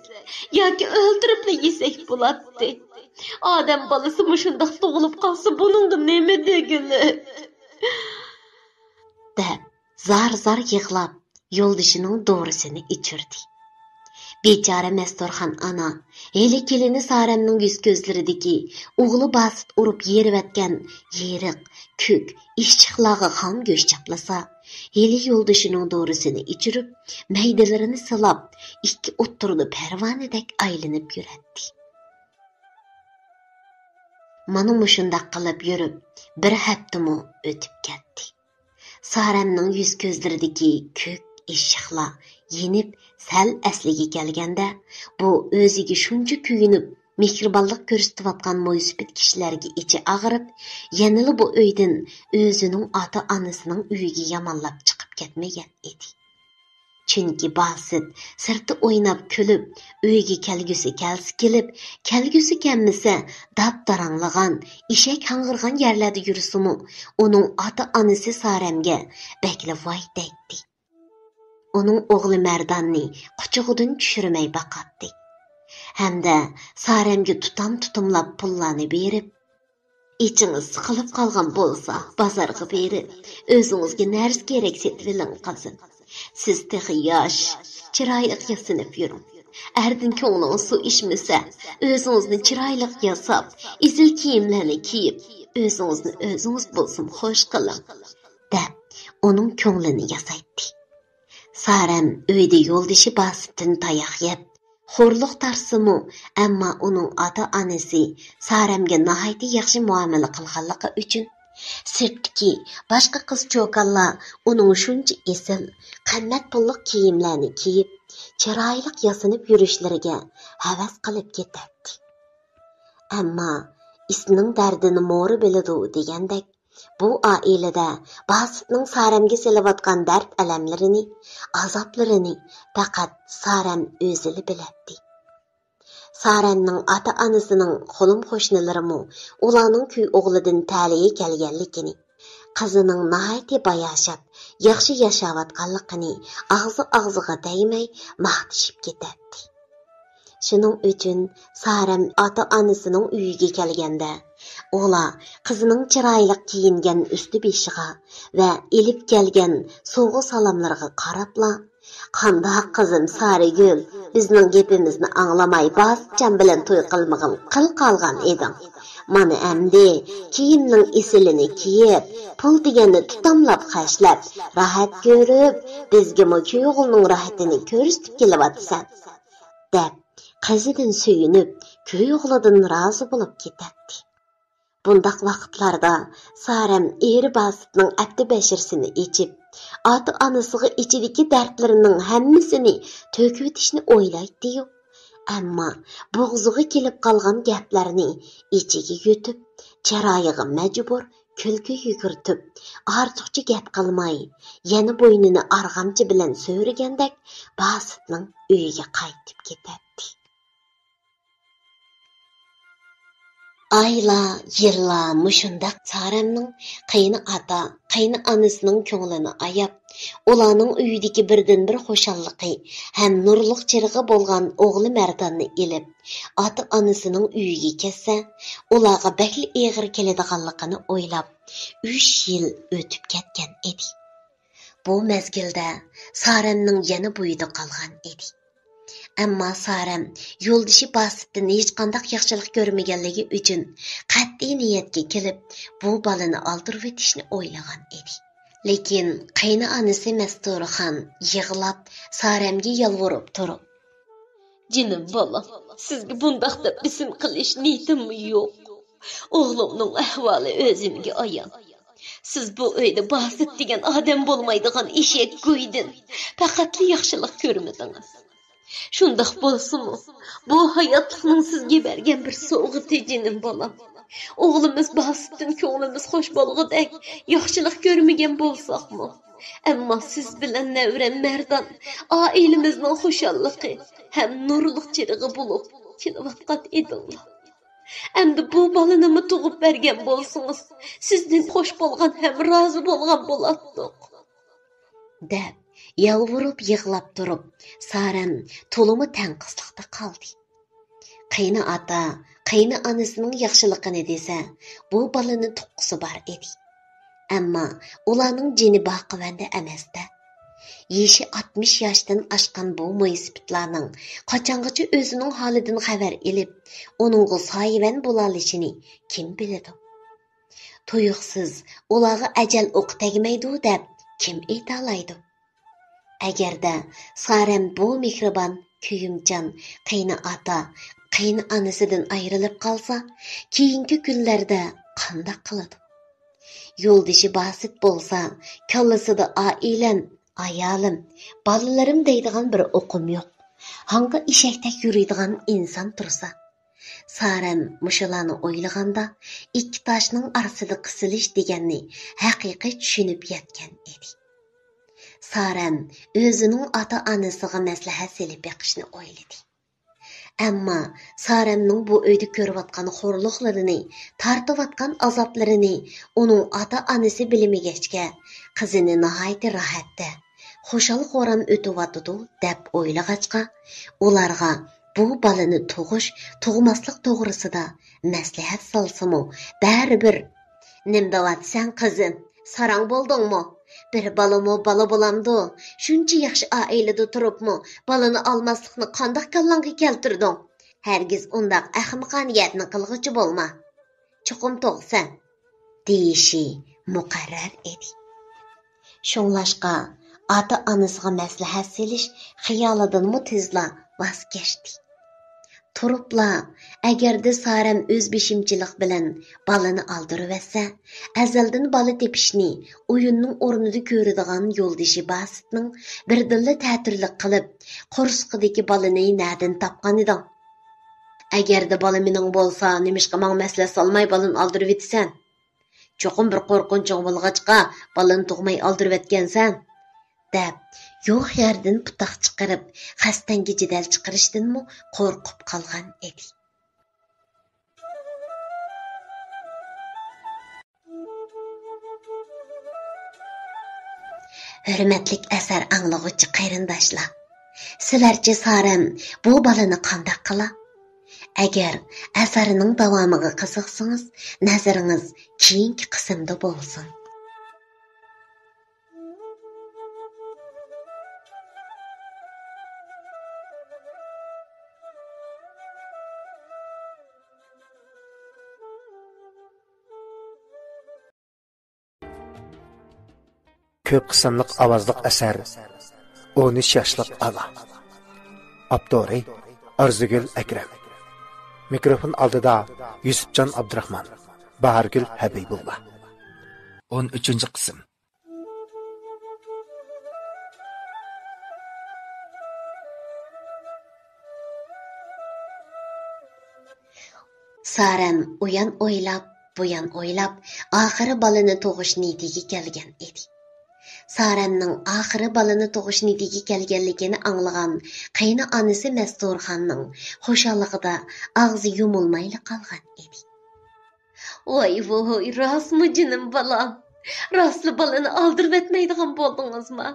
ياكى ئۆلتۈرۈپلا يېسەك بولاتتى. ئادەم بالىسى مۇشۇنداق تۇغۇلۇپ قالسا، بۇنىڭغا نېمە دېگۈلۈك؟ دەپ، زار-زار يىغلاپ، يولدىشىنىڭ دورىسىنى ئىچۈردى. بىچارە مەستۇرخان ئانا ھېلى كېلىنى سارەمنىڭ يۈز-كۆزلىرىدىكى ئوغلى باسىت ئۇرۇپ يېرىۋەتكەن يېرىق، كۆك، ئىششىقلارغا خام گۆش چاپلىسا، ھېلى يولدىشىنىڭ دورىسىنى ئىچۈرۈپ، مەيدىلىرىنى سىلاپ، ئىككى ئوتتۇرىدا پەرۋانىدەك ئايلىنىپ يۈرەتتى. مانا مۇشۇنداق قىلىپ يۈرۈپ، بىر ھەپتىمۇ ئۆتۈپ كەتتى. سارەمنىڭ يۈز-كۆزلىرىدىكى كۆك ئىششىقلار يېنىپ، سەل ئەسلىگە كەلگەندە، بۇ ئۆزىگە شۇنچە كۆيۈنۈپ، مېھرىبانلىق كۆرسىتىۋاتقان مويسىپىت كىشىلەرگە ئىچى ئاغرىپ، يەنىلا بۇ ئۆيدىن ئۆزىنىڭ ئاتا-ئانىسىنىڭ ئۆيىگە يامانلاپ چىقىپ كەتمىگەن ئىدى. چۈنكى باسىت سىرتتا ئويناپ كۈلۈپ، ئۆيگە كەلگۈسى كەلسە كېلىپ، كەلگۈسى كەلمىسە داپ-داراڭلىغان، ئېشەك ھاڭغىرىغان يەرلەردە يۈرسىمۇ، ئۇنىڭ ئاتا-ئانىسى سارەمگە بەكلا ۋاي دەيتتى. ئۇنىڭ ئوغلى مەرداننى قۇچىقىدىن چۈشۈرمەي باقاتتى. ھەمدە سارەمگە تۇتام-تۇتۇملاپ پۇللارنى بېرىپ، ئىچىڭىز سىقىلىپ قالغان بولسا، بازارغا بېرىپ، ئۆزىڭىزگە نەرسە كېرەك سېتىۋېلىڭ، قىزىم. سىز تېخى ياش، چىرايلىق ياسىنىپ يۈرۈڭ. ئەردىن كۆڭلىڭىز سۇ ئىچمىسە، ئۆزىڭىزنى چىرايلىق ياساپ، ئېسىل كىيىملەرنى كىيىپ، ئۆزىڭىزنى ئۆزىڭىز بولسىمۇ خوش قىلىڭ، دەپ، ئۇنىڭ كۆڭلىنى ياسايتتى. سارەم ئۆيدە يولدىشى باسىتتىن تاياق يەپ، خورلۇق تارتسىمۇ، ئەمما ئۇنىڭ ئاتا-ئانىسى سارەمگە ناھايىتى ياخشى مۇئامىلە قىلغانلىقى ئۈچۈن، سىرتتىكى باشقا قىز-چوكانلار ئۇنىڭ شۇنچە ئېسىل، قىممەت پۇللۇق كىيىملەرنى كىيىپ، چىرايلىق ياسىنىپ يۈرۈشلىرىگە ھەۋەس قىلىپ كېتەتتى. ئەمما «ئىتنىڭ دەردىنى مورا بىلىدۇ» دېگەندەك، بۇ ئائىلىدە باسىتنىڭ سارەمگە سېلىۋاتقان دەرد-ئەلەملىرىنى، ئازابلىرىنى پەقەت سارەم ئۆزىلا بىلەتتى. سارەمنىڭ ئاتا-ئانىسىنىڭ خۇلۇم قوشنىلىرىمۇ ئۇلارنىڭ كۈي ئوغلىدىن تەلىيى كەلگەنلىكىنى، قىزىنىڭ ناھايىتى باياشات، ياخشى ياشاۋاتقانلىقىنى ئاغزى ئاغزىغا تەگمەي ماختىشىپ كېتەتتى. شۇنىڭ ئۈچۈن سارەم ئاتا-ئانىسىنىڭ ئۆيىگە كەلگەندە، ئۇلار قىزىنىڭ چىرايلىق كىيىنگەن ئۈستى-بېشىغا ۋە ئېلىپ كەلگەن سوۋغا-سالاملىرىغا قاراپلا، «قانداق قىزىم سارىگۈل، بىزنىڭ گېپىمىزنى ئاڭلىماي باسىتجان بىلەن توي قىلمىغىلى قىل قالغان ئىدىڭ. مانا ئەمدى كىيىمنىڭ ئېسىلىنى كىيىپ، پۇل دېگەننى تۇتاملاپ خەجلەپ، راھەت كۆرۈپ، بىزگىمۇ كۈيئوغلىنىڭ راھىتىنى كۆرسىتىپ كېلىۋاتىسەن» دەپ، قىزىدىن سۆيۈنۈپ، كۈيئوغلىدىن رازى بولۇپ كېتەتتى. بۇنداق ۋاقىتلاردا سارەم ئېرى باسىتنىڭ ئەپتى-بەشىرىسىنى ئېچىپ، ئاتا-ئانىسىغا ئىچىدىكى دەردلىرىنىڭ ھەممىسىنى تۆكۈۋېتىشنى ئويلايتتى-يۇ، ئەمما بوغۇزىغا كېلىپ قالغان گەپلەرنى ئىچىگە يۇتۇپ، چىرايىغا مەجبۇر كۈلكە يۈگۈرتۈپ، ئارتۇقچە گەپ قىلماي، يەنە بوينىنى ئارغامچا بىلەن سۆرىگەندەك باسىتنىڭ ئۆيىگە قايتىپ كېتەتتى. ئايلار، يىللار مۇشۇنداق سارەمنىڭ قېيىنئاتا، قېيىنئانىسىنىڭ كۆڭلىنى ئاياپ، ئۇلارنىڭ ئۆيىدىكى بىردىنبىر خۇشاللىقى ھەم نۇرلۇق چىرىغى بولغان ئوغلى مەرداننى ئېلىپ، ئاتا-ئانىسىنىڭ ئۆيىگە كەتسە، ئۇلارغا بەكلا ئېغىر كېلىدىغانلىقىنى ئويلاپ، ئۈچ يىل ئۆتۈپ كەتكەن ئىدى. بۇ مەزگىلدە سارەمنىڭ يەنە بويىدا قالغان ئىدى. ئەمما سارەم يولدىشى باسىتتىن ھېچقانداق ياخشىلىق كۆرمىگەنلىكى ئۈچۈن قەتئىي نىيەتكە كېلىپ، بۇ بالىنى ئالدۇرۇۋېتىشنى ئويلىغان ئىدى. لېكىن قېيىنئانىسى مەستۇرخان يىغلاپ، سارەمگە يالۋۇرۇپ تۇرۇپ، «جېنىم بالام، سىزگە بۇنداق دەپ بېسىم قىلىش نىيىتىممۇ يوق. ئوغلۇمنىڭ ئەھۋالى ئۆزۈمگە ئايان. سىز بۇ ئۆيدە باسىت دېگەن ئادەم بولمايدىغان ئېشەك گۇيدىن پەقەتلا ياخشىلىق كۆرمىدىڭىز. شۇنداق بولسىمۇ، بۇ ھاياتلىقنىڭ سىزگە بەرگەن بىر سوۋغىتى، جېنىم بالام. ئوغلىمىز باسىتتىن كۆڭلىمىز خۇش بولغۇدەك ياخشىلىق كۆرمىگەن بولساقمۇ، ئەمما سىز بىلەن نەۋرەم مەردان ئائىلىمىزنىڭ خۇشاللىقى ھەم نۇرلۇق چىرىغى بولۇپ كېلىۋاتقان ئىدىڭلار. ئەمدى بۇ بالىنىمۇ تۇغۇپ بەرگەن بولسىڭىز، سىزدىن خۇش بولغان ھەم رازى بولغان بولاتتۇق» دەپ، يالۋۇرۇپ يىغلاپ تۇرۇپ، سارەم تولىمۇ تەڭقىسلىقتا قالدى. قېيىنئاتا، قېيىنئانىسىنىڭ ياخشىلىقىنى دېسە، بۇ بالىنى تۇغقۇسى بار ئىدى. ئەمما ئۇلارنىڭ جېنى باقىۋەندە ئەمەستە. يېشى ئاتمىش ياشتىن ئاشقان بۇ مويسىپىتلارنىڭ قاچانغىچە ئۆزىنىڭ ھالىدىن خەۋەر ئېلىپ، ئۇنىڭغا سايىۋەن بولالىشىنى كىم بىلىدۇ؟ تۇيۇقسىز ئۇلارغا ئەجەل ئوقى تەگمەيدۇ دەپ كىم ئېيتالايدۇ؟ ئەگەردە سارەم بۇ مېھرىبان، كۆيۈمچان قېيىنئاتا، قېيىنئانىسىدىن ئايرىلىپ قالسا، كېيىنكى كۈنلەردە قانداق قىلىدۇ؟ يولدىشى باسىت بولسا، كاللىسىدا «ئائىلەم، ئايالىم، بالىلىرىم» دەيدىغان بىر ئوقۇم يوق، ھاڭغا ئېشەكتەك يۈرىدىغان ئىنسان تۇرسا. سارەم مۇشۇلارنى ئويلىغاندا، ئىككى تاشنىڭ ئارىسىدا قىسىلىش دېگەننى ھەقىقىي چۈشىنىپ يەتكەن ئىدى. سارەم ئۆزىنىڭ ئاتا-ئانىسىغا مەسلىھەت سېلىپ بېقىشنى ئويلىدى. ئەمما سارەمنىڭ بۇ ئۆيدە كۆرۈۋاتقان خورلۇقلىرىنى، تارتىۋاتقان ئازابلىرىنى ئۇنىڭ ئاتا-ئانىسى بىلمىگەچكە، قىزىنى ناھايىتى راھەتتە، خۇشال-خۇرام ئۆتۈۋاتىدۇ دەپ ئويلىغاچقا، ئۇلارغا بۇ بالىنى تۇغۇش، تۇغماسلىق توغرىسىدا مەسلىھەت سالسىمۇ، بەرىبىر «نېمە دەۋاتىسەن، قىزىم؟ ساراڭ بولدۇڭمۇ؟ بىر بالىمۇ بالا بولامدۇ؟ شۇنچە ياخشى ئائىلىدە تۇرۇپمۇ بالىنى ئالماسلىقنى قانداق كاللاڭغا كەلتۈردۈڭ؟ ھەرگىز ئۇنداق ئەخمىقانە گەپنى قىلغۇچى بولما. چوقۇم تۇغىسەن» دېيىشى مۇقەررەر ئىدى. شۇڭلاشقا، ئاتا-ئانىسىغا مەسلىھەت سېلىش خىيالىدىنمۇ تېزلا ۋاز كەچتى. تۇرۇپلا، ئەگەردە سارەم ئۆز بېشىمچىلىق بىلەن بالىنى ئالدۇرۇۋەتسە، ئەزەلدىن بالا تېپىشنى ئويۇننىڭ ئورنىدا كۆرىدىغان يولدىشى باسىتنىڭ بىردىنلا تەتۈرلۈك قىلىپ، قورسىقىدىكى بالىنى نەدىن تاپقانىدىڭ؟ ئەگەردە بالا مېنىڭ بولسا، نېمىشقا ماڭا مەسلىھەت سالماي بالىنى ئالدۇرۇۋېتىسەن؟ چوقۇم بىر قورقۇنچۇڭ بولغاچقا، بالىنى تۇغماي ئالدۇرۇۋەتكەنسەن، دەپ، يوق يەردىن پۇتاق چىقىرىپ، خەستەڭگە جېدەل چىقىرىشتىنمۇ قورقۇپ قالغان ئىدى. ھۆرمەتلىك ئەسەر ئاڭلىغۇچى قېرىنداشلار، سىلەرچە سارەم بۇ بالىنى قانداق قىلا؟ ئەگەر ئەسەرنىڭ داۋامىغا قىزىقسىڭىز، نەزىرىڭىز كېيىنكى قىسىمدا بولسۇن. كۆپ قىسىملىق ئاۋازلىق ئەسەر، ئون ئۈچ ياشلىق ئانا. ئاپتورى ئارزۇگۈل ئەكرەم. مىكروفون ئالدىدا يۈسۈپجان ئابدۇراخمان، باھارگۈل ھەبىبۇللا. ئون ئۈچىنچى قىسىم. سارەم ئۇيان ئويلاپ، بۇيان ئويلاپ، ئاخىرى بالىنى تۇغۇش نىيىتىگە كەلگەن ئىدى. سارەمنىڭ ئاخىرى بالىنى تۇغۇش نىيىتىگە كەلگەنلىكىنى ئاڭلىغان قېيىنئانىسى مەستۇرخاننىڭ خۇشاللىقىدا ئاغزى يۇمۇلمايلا قالغان ئىدى. ۋاي ۋۇي، راستمۇ جېنىم بالام؟ راستلا بالىنى ئالدۇرۇۋەتمەيدىغان بولدىڭىزما؟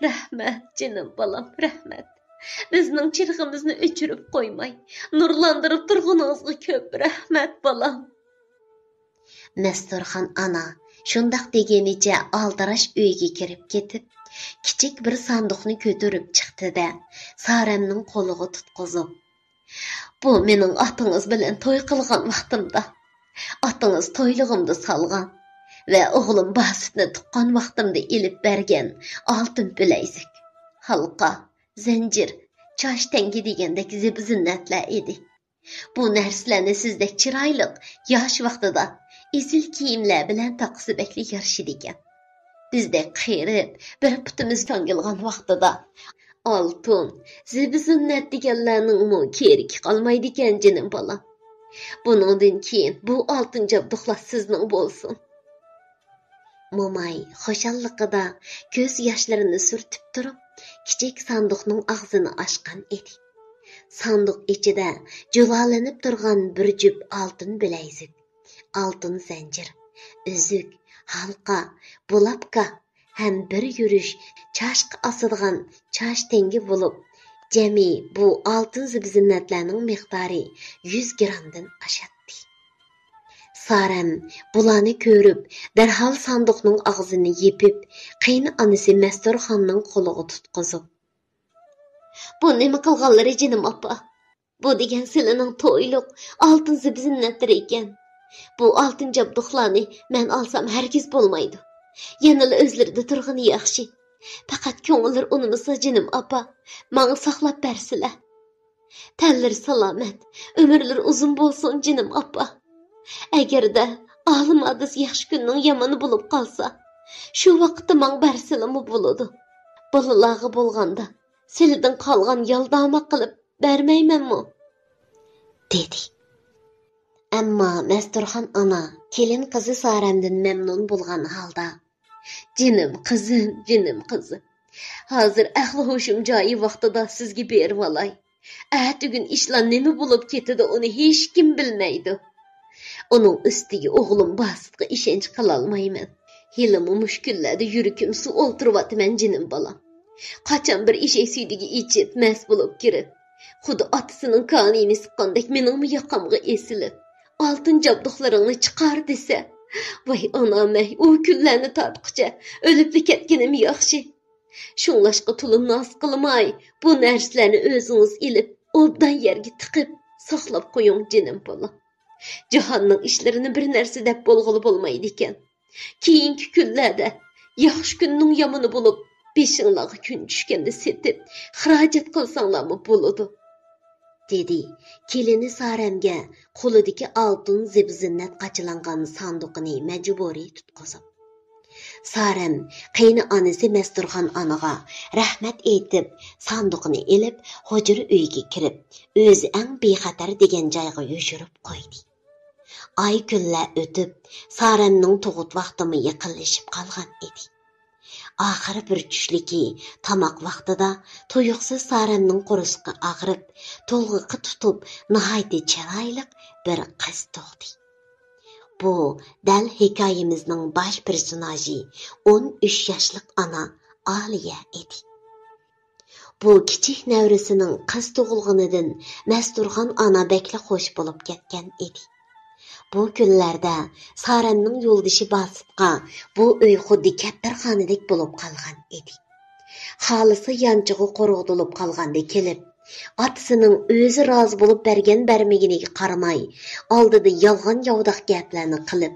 رەھمەت جېنىم بالام، رەھمەت. بىزنىڭ چىرىغىمىزنى ئۆچۈرۈپ قويماي، نۇرلاندۇرۇپ تۇرغىنىڭىزغا كۆپ رەھمەت بالام. مەستۇرخان ئانا شۇنداق دېگىنىچە ئالدىراش ئۆيگە كىرىپ كېتىپ، كىچىك بىر ساندۇقنى كۆتۈرۈپ چىقتى-دە، سارەمنىڭ قولىغا تۇتقۇزۇپ، بۇ مېنىڭ ئاتىڭىز بىلەن توي قىلغان ۋاقتىمدا، ئاتىڭىز تويلۇقۇمدا سالغان ۋە ئوغلۇم باسىتنى تۇغقان ۋاقتىمدا ئېلىپ بەرگەن ئالتۇن بىلەيزۈك، ھالقا، زەنجىر، چاچ تەڭگە دېگەندەك زىبۇ-زىننەتلەر ئىدى. بۇ نەرسىلەرنى سىزدەك چىرايلىق ياش ۋاقتىدا ئېسىل كىيىملەر بىلەن تاقىسا بەكلا يارىشىدىكەن. بىزدەك قېرىپ، بىر پۇتىمىز كاڭگىلىغان ۋاقتىدا ئالتۇن، زىبۇ-زىننەت دېگەنلەرنىڭمۇ كېرىكى قالمايدىكەن، جېنىم بالام. بۇنىڭدىن كېيىن بۇ ئالتۇن جابدۇقلار سىزنىڭ بولسۇن. موماي خۇشاللىقىدا كۆز ياشلىرىنى سۈرتۈپ تۇرۇپ، كىچىك ساندۇقنىڭ ئاغزىنى ئاچقان ئىدى. ساندۇق ئىچىدە جۇلالىنىپ تۇرغان بىر جۈپ ئالتۇن بىلەيزۈك، ئالتۇن زەنجىر، ئۈزۈك، ھالقا، بۇلاپكا ھەم بىر يۈرۈش چاچقا ئاسىدىغان چاچ تەڭگە بولۇپ، جەمئىي بۇ ئالتۇن زىبۇ-زىننەتلەرنىڭ مىقدارى يۈز گىرامدىن ئاشاتتى. سارەم بۇلارنى كۆرۈپ، دەرھال ساندۇقنىڭ ئاغزىنى يېپىپ، قېيىنئانىسى مەستۇرخاننىڭ قولىغا تۇتقۇزۇپ، بۇ نېمە قىلغانلىرى، جېنىم ئاپا؟ بۇ دېگەن سىلىنىڭ تويلۇق ئالتۇن زىبۇ-زىننەتلىرى ئىكەن. بۇ ئالتۇن جابدۇقلارنى مەن ئالسام ھەرگىز بولمايدۇ. يەنىلا ئۆزلىرىدە تۇرغىنى ياخشى. پەقەت كۆڭۈللىرى ئۇنىمىسا، جېنىم ئاپا، ماڭا ساقلاپ بەرسىلە. تەنلىرى سالامەت، ئۆمۈرلىرى ئۇزۇن بولسۇن، جېنىم ئاپا. ئەگەردە ئالىم ئادىس ياخشى كۈننىڭ يامىنى بولۇپ قالسا، شۇ ۋاقىتتا ماڭا بەرسىلىمۇ بولىدۇ. بالىلارغا بولغاندا سىلىدىن قالغان يالداماق قىلىپ بەرمەيمەنمۇ؟ دېدى. ئەمما مەستۇرخان ئانا كېلىن قىزى سارەمدىن مەمنۇن بولغان ھالدا، جېنىم قىزىم، جېنىم قىزىم، ھازىر ئەقلى ھوشۇم جايى ۋاقتىدا سىزگە بېرىۋالاي. ئەتىگۈن ئىشلار نېمە بولۇپ كېتىدۇ، ئۇنى ھېچكىم بىلمەيدۇ. ئۇنىڭ ئۈستىگە ئوغلۇم باسىتقا ئىشەنچ قىلالمايمەن. ھېلىمۇ مۇشۇ كۈنلەردە يۈرىكىم سۇ ئولتۇرۇۋاتىمەن، جېنىم بالام. قاچان بىر ئېشەك سۈيدۈكى ئېچىپ، مەست بولۇپ كىرىپ، خۇددى ئاتىسىنىڭ كانىيىنى سىققاندەك مېنىڭمۇ ياقامغا ئېسىلىپ، ئالتۇن جابدۇقلىرىڭنى چىقار دېسە، ۋاي ئانام-ئەي، ئۇ كۈنلەرنى تارتقۇچە ئۆلۈپلا كەتكىنىم ياخشى. شۇڭلاشقا تولا ناز قىلماي، بۇ نەرسىلەرنى ئۆزىڭىز ئېلىپ، ئوبدان يەرگە تىقىپ، ساقلاپ قويۇڭ، جېنىم بالام. جاھاننىڭ ئىشلىرىنى بىر نەرسە دەپ بولغىلى بولمايدىكەن. كېيىنكى كۈنلەردە ياخشى كۈننىڭ يامىنى بولۇپ، بېشىڭلارغا كۈن چۈشكەندە سېتىپ، خىراجەت قىلساڭلارمۇ بولىدۇ. دېدى كېلىنى سارەمگە قولىدىكى ئالتۇن زىبۇ-زىننەت قاچىلانغان ساندۇقىنى مەجبۇرىي تۇتقۇزۇپ. سارەم قېيىنئانىسى مەستۇرخان ئانىغا رەھمەت ئېيتىپ، ساندۇقنى ئېلىپ، ھۇجرا ئۆيگە كىرىپ، ئۆزى ئەڭ بىخەتەر دېگەن جايغا يوشۇرۇپ قويدى. ئاي، كۈنلەر ئۆتۈپ، سارەمنىڭ تۇغۇت ۋاقتىمۇ يېقىنلىشىپ قالغان ئىدى. ئاخىرى بىر چۈشلۈكى تاماق ۋاقتىدا تۇيۇقسىز سارەمنىڭ قورسىقى ئاغرىپ، تولغىقى تۇتۇپ، ناھايىتى چىرايلىق بىر قىز تۇغدى. بۇ دەل ھېكايىمىزنىڭ باش پېرسوناژى، ئون ئۈچ ياشلىق ئانا ئالىيە ئىدى. بۇ كىچىك نەۋرىسىنىڭ قىز تۇغۇلغىنىدىن مەستۇرخان ئانا بەكلا خوش بولۇپ كەتكەن ئىدى. بۇ كۈنلەردە سارەمنىڭ يولدىشى باسىتقا بۇ ئۆي خۇددى كەپتەرخانىدەك بولۇپ قالغان ئىدى. خالىسا يانچۇقى قورغىدىلىپ قالغاندا كېلىپ، ئاتىسىنىڭ ئۆزى رازى بولۇپ بەرگەن-بەرمىگىنىگە قارىماي، ئالدىدا يالغان-ياۋىداق گەپلەرنى قىلىپ،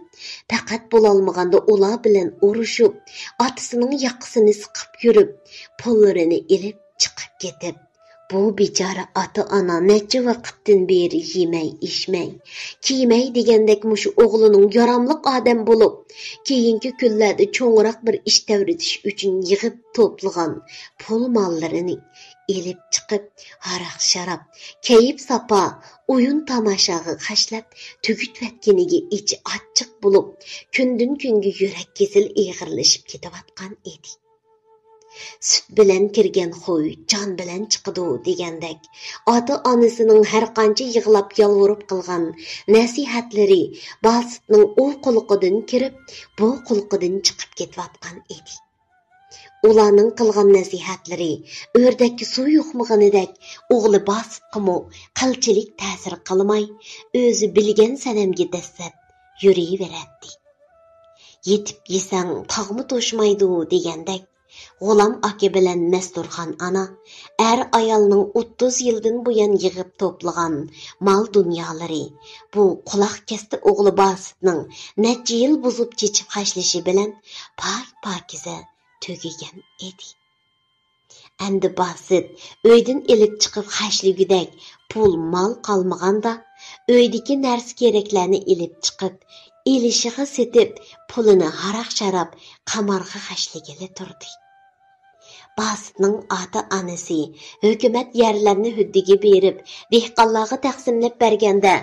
پەقەت بولالمىغاندا ئۇلار بىلەن ئۇرۇشۇپ، ئاتىسىنىڭ ياقىسىنى سىقىپ يۈرۈپ، پۇللىرىنى ئېلىپ چىقىپ كېتىپ، بۇ بىچارە ئاتا-ئانا نەچچە ۋاقىتتىن بېرى يېمەي-ئىچمەي، كىيمەي دېگەندەك مۇشۇ ئوغلىنىڭ ياراملىق ئادەم بولۇپ، كېيىنكى كۈنلەردە چوڭراق بىر ئىش تەۋرىتىش ئۈچۈن يىغىپ توپلىغان پۇل ماللىرىنى ئېلىپ چىقىپ، ھاراق-شاراب، كەيپ-ساپا، ئويۇن-تاماشاغا خەجلەپ تۈگىتىۋەتكىنىگە ئىچى ئاچچىق بولۇپ، كۈندىن-كۈنگە يۈرەك كېسىلى ئېغىرلىشىپ كېتىۋاتقان ئىدى. «سۈت بىلەن كىرگەن خۇي جان بىلەن چىقىدۇ» دېگەندەك، ئاتا-ئانىسىنىڭ ھەرقانچە يىغلاپ-يالۋۇرۇپ قىلغان نەسىھەتلىرى باسىتنىڭ ئۇ قۇلىقىدىن كىرىپ، بۇ قۇلىقىدىن چىقىپ كېتىۋاتقان ئىدى. ئۇلارنىڭ قىلغان نەسىھەتلىرى ئۆردەككە سۇ يۇقمىغىنىدەك، ئوغلى باسىتقىمۇ قىلچىلىك تەسىر قىلماي، ئۆزى بىلگەن سەنەمگە دەسسەپ يۈرۈۋېرەتتى. «يېتىپ يېسەڭ تاغمۇ توشمايدۇ» دېگەندەك، غۇلام ئاكا بىلەن مەستۇرخان ئانا ئەر-ئايالنىڭ ئوتتۇز يىلدىن بۇيان يىغىپ توپلىغان مال-دۇنيالىرى بۇ قۇلاق كەستى ئوغلى باسىتنىڭ نەچچە يىل بۇزۇپ-چېچىپ خەجلىشى بىلەن پاك-پاكىزە تۈگىگەن ئىدى. ئەمدى باسىت ئۆيدىن ئېلىپ چىقىپ خەجلىگۈدەك پۇل-مال قالمىغاندا، ئۆيدىكى نەرسە-كېرەكلەرنى ئېلىپ چىقىپ، ئېلىشىغا سېتىپ، پۇلىنى ھاراق-شاراب، قىمارغا خەجلىگىلى تۇردى. باسىتنىڭ ئاتا-ئانىسى ھۆكۈمەت يەرلەرنى ھۆددىگە بېرىپ، دېھقانلارغا تەقسىملەپ بەرگەندە،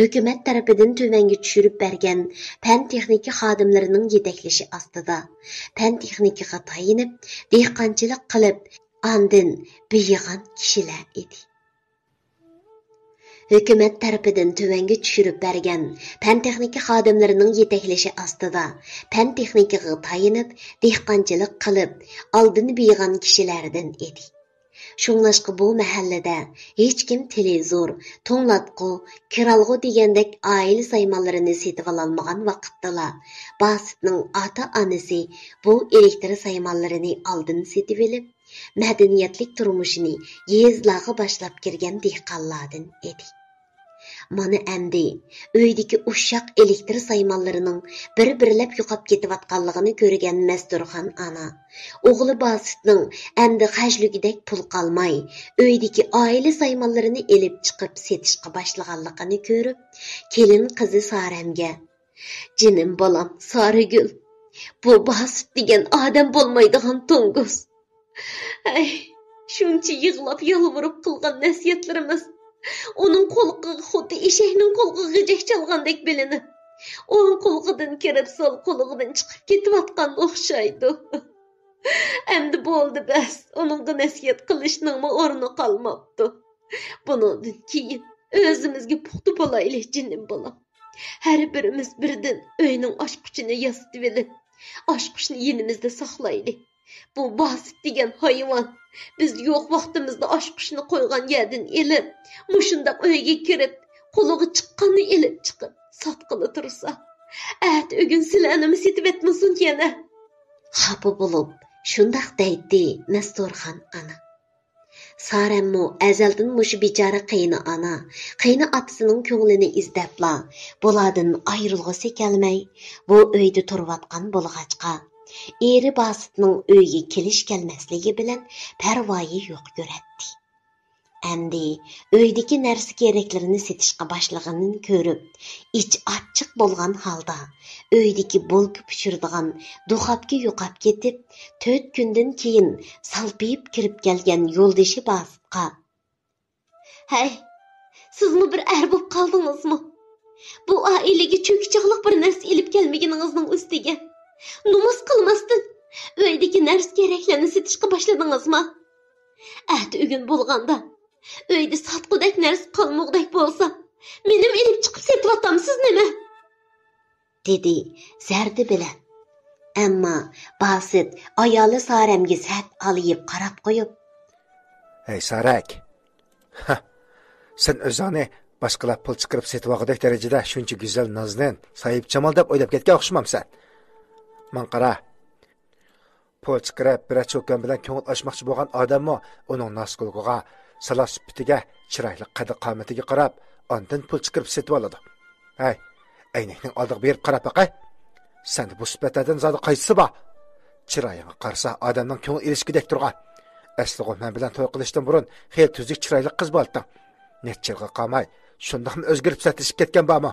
ھۆكۈمەت تەرىپىدىن تۆۋەنگە چۈشۈرۈپ بەرگەن پەن-تېخنىكا خادىملىرىنىڭ يېتەكلىشى ئاستىدا، پەن-تېخنىكىغا تايىنىپ، دېھقانچىلىق قىلىپ، ئاندىن بېيىغان كىشىلەر ئىدى. ھۆكۈمەت تەرىپىدىن تۆۋەنگە چۈشۈرۈپ بەرگەن پەن-تېخنىكا خادىملىرىنىڭ يېتەكلىشى ئاستىدا، پەن-تېخنىكىغا تايىنىپ، دېھقانچىلىق قىلىپ، ئالدىن بېيىغان كىشىلەردىن ئىدى. شۇڭلاشقا بۇ مەھەللىدە ھېچكىم تېلېۋىزور، توڭلاتقۇ، كىرئالغۇ دېگەندەك ئائىلە سايمانلىرىنى سېتىۋالالمىغان ۋاقىتتىلا، باسىتنىڭ ئاتا-ئانىسى بۇ ئېلېكتىر سايمانلىرىنى ئالدىن سېتىۋېلىپ، مەدەنىيەتلىك تۇرمۇشىنى يېزىلارغا باشلاپ كىرگەن دېھقانلاردىن ئىدى. مانا ئەمدى ئۆيدىكى ئۇششاق ئېلېكتىر سايمانلىرىنىڭ بىر-بىرلەپ يوقاپ كېتىۋاتقانلىقىنى كۆرگەن مەستۇرخان ئانا ئوغلى باسىتنىڭ ئەمدى خەجلىگۈدەك پۇل قالماي، ئۆيدىكى ئائىلە سايمانلىرىنى ئېلىپ چىقىپ سېتىشقا باشلىغانلىقىنى كۆرۈپ، كېلىن قىزى سارەمگە: «جېنىم بالام سارىگۈل، بۇ باسىت دېگەن ئادەم بولمايدىغان توڭگۇز. ھەي، شۇنچە يىغلاپ-يالۋۇرۇپ قىلغان نەسىھەتلىرىمىز، ئۇنىڭ قۇلىقىغا خۇددى ئېشەكنىڭ قۇلىقىغا غىجەك چالغاندەك بىلىنىپ، ئوڭ قۇلىقىدىن كىرىپ، سول قۇلىقىدىن چىقىپ كېتىۋاتقان ئوخشايدۇ. ئەمدى بولدى بەس، ئۇنىڭغا نەسىھەت قىلىشنىڭمۇ ئورنى قالماپتۇ. بۇنىڭدىن كېيىن ئۆزىمىزگە پۇختا بولايلى، جېنىم بالام. ھەر بىرىمىز بىردىن ئۆينىڭ ئاچقۇچىنى ياسىتىۋېلىپ، ئاچقۇچنى يېنىمىزدا ساقلايلى. بۇ باسىت دېگەن ھايۋان بىز يوق ۋاقتىمىزدا ئاچقۇچنى قويغان يەردىن ئېلىپ، مۇشۇنداق ئۆيگە كىرىپ، قولىغا چىققاننى ئېلىپ چىقىپ ساتقىلى تۇرسا، ئەتە-ئۆگۈن سىلەرنىمۇ سېتىۋەتمىسۇن يەنە.» خاپا بولۇپ شۇنداق دەيتتى مەستۇرخان ئانا. سارەممۇ ئەزەلدىن مۇشۇ بىچارە قېيىنئانا، قېيىنئاتىسىنىڭ كۆڭلىنى ئىزدەپلا، بۇلاردىن ئايرىلغۇسى كەلمەي، بۇ ئۆيدە تۇرۇۋاتقان بولغاچقا، ئېرى باسىتنىڭ ئۆيگە كېلىش-كەلمەسلىكى بىلەن پەرۋايى يوق كۆرەتتى. ئەمدى ئۆيدىكى نەرسە-كېرەكلىرىنى سېتىشقا باشلىغىنىنى كۆرۈپ، ئىچى ئاچچىق بولغان ھالدا، ئۆيدىكى بولكا پىشۇرىدىغان دۇخاپكا يوقاپ كېتىپ، تۆت كۈندىن كېيىن سالپىيىپ كىرىپ كەلگەن يولدىشى باسىتقا، ھەي، سىزمۇ بىر ئەر بولۇپ قالدىڭىزمۇ؟ بۇ ئائىلىگە چۆكۈچاقلىق بىر نەرسە ئېلىپ كەلمىگىنىڭىزنىڭ ئۈستىگە، نومۇس قىلماستىن، ئۆيدىكى نەرسە-كېرەكلەرنى سېتىشقا باشلىدىڭىزمۇ؟ ئەتە-ئۆگۈن بولغاندا، ئۆيدە ساتقۇدەك نەرسە قالمىغۇدەك بولسا، مېنىمۇ ئېلىپ چىقىپ سېتىۋاتامسىز نېمە؟ دېدى زەردە بىلەن. ئەمما باسىت ئايالى سارەمگە سەت ئالىيىپ قاراپ قويۇپ، ھەي سارەك! ھە، سەن ئۆزۈڭنى باشقىلار پۇل چىقىرىپ سېتىۋالغۇدەك دەرىجىدە شۇنچە گۈزەل، نازنىن، ساھىبجامال دەپ ئويلاپ كەتكەن ئوخشىمامسەن؟ ماڭا قارا، پۇل چىقىرىپ، بىرەر چوكان بىلەن كۆڭۈل ئاچماقچى بولغان ئادەممۇ ئۇنىڭ ناز-كۇلىقىغا، سالاھ-سۈپىتىگە، چىرايلىق قەددى-قامىتىگە قاراپ، ئاندىن پۇل چىقىرىپ سېتىۋالىدۇ. ھەي، ئەينەكنىڭ ئالدىغا بېرىپ قاراپ باقاي. سەندە بۇ سۈپەتلەردىن زادى قايسىسى بار؟ چىرايىڭغا قارىسا، ئادەمنىڭ كۆڭۈل ئېلىشكۈدەك تۇرغان. ئەسلىغۇ مەن بىلەن توي قىلىشتىن بۇرۇن خېلى تۈزۈك، چىرايلىق قىز بولاتتىڭ. نەچچە يىلغا قالماي، شۇنداقمۇ ئۆزگىرىپ سەتلىشىپ كەتكەن بارمۇ؟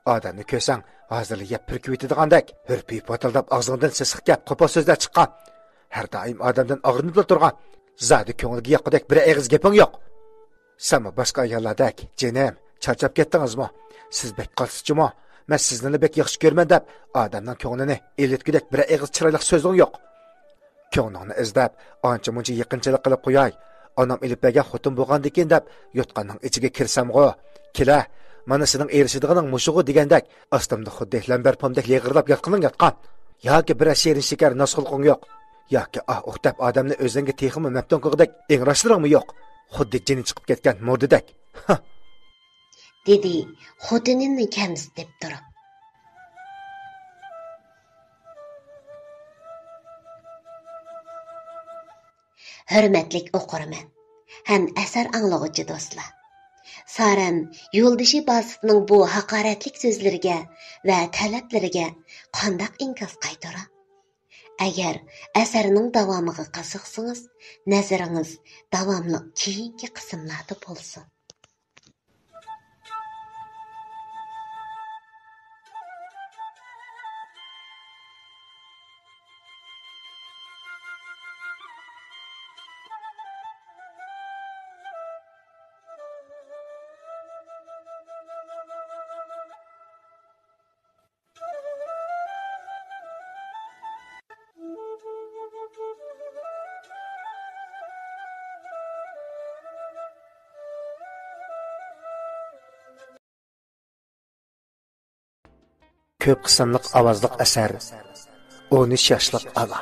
ئادەمنى كۆرسەڭ، ھازىرلا يەپ پۈركۈۋېتىدىغاندەك، ھۈرپىيىپ ۋاتىلداپ ئاغزىڭدىن سېسىق گەپ، قوپال سۆزلەر چىققان. ھەر دائىم ئادەمدىن ئاغرىنىپلا تۇرغان. زادى كۆڭۈلگە ياققۇدەك بىر ئېغىز گېپىڭ يوق. سەنمۇ باشقا ئاياللاردەك، جېنىم، چارچاپ كەتتىڭىزمۇ؟ سىز بەك قاتتىقچىمۇ؟ مەن سىزنىلا بەك ياخشى كۆرىمەن دەپ، ئادەمنىڭ كۆڭلىنى ئېلىۋەتكۈدەك بىر ئېغىز چىرايلىق سۆزۈڭ يوق. كۆڭلۈڭنى ئىزدەپ، ئانچە-مۇنچە يېقىنچىلىق قىلىپ قوياي، ئانام ئېلىپ بەرگەن خوتۇن بولغاندىكىن دەپ يوتقاننىڭ ئىچىگە كىرسەمغۇ، كېلە، مانا سېنىڭ ئېرىشىدىغىنىڭ مۇشۇغۇ دېگەندەك، ئاستىمدا خۇددى لەمبەر پومدەك لېغىرلاپ ياتقىنىڭ ياتقان. ياكى بىرەر شېرىن شېكەر ناز-خۇلقۇڭ يوق. ياكى ئاھ-ئۇھ دەپ ئادەمنى ئۆزۈڭگە تېخىمۇ مەپتۇن قىلغۇدەك ئىڭراشلىرىڭمۇ يوق. خۇددى جېنى چىقىپ كەتكەن مۇردىدەك. ھە! دېدى خوتۇنىنى كەمسىتىپ تۇرۇپ. ھۆرمەتلىك ئوقۇرمەن ھەم ئەسەر ئاڭلىغۇچى دوستلار! سارەم يولدىشى باسىتنىڭ بۇ ھاقارەتلىك سۆزلىرىگە ۋە تەلەپلىرىگە قانداق ئىنكاس قايتۇرار؟ ئەگەر ئەسەرنىڭ داۋامىغا قىزىقسىڭىز، نەزىرىڭىز داۋاملىق كېيىنكى قىسىملاردا بولسۇن. كۆپ قىسىملىق ئاۋازلىق ئەسەر، ئون ئۈچ ياشلىق ئانا.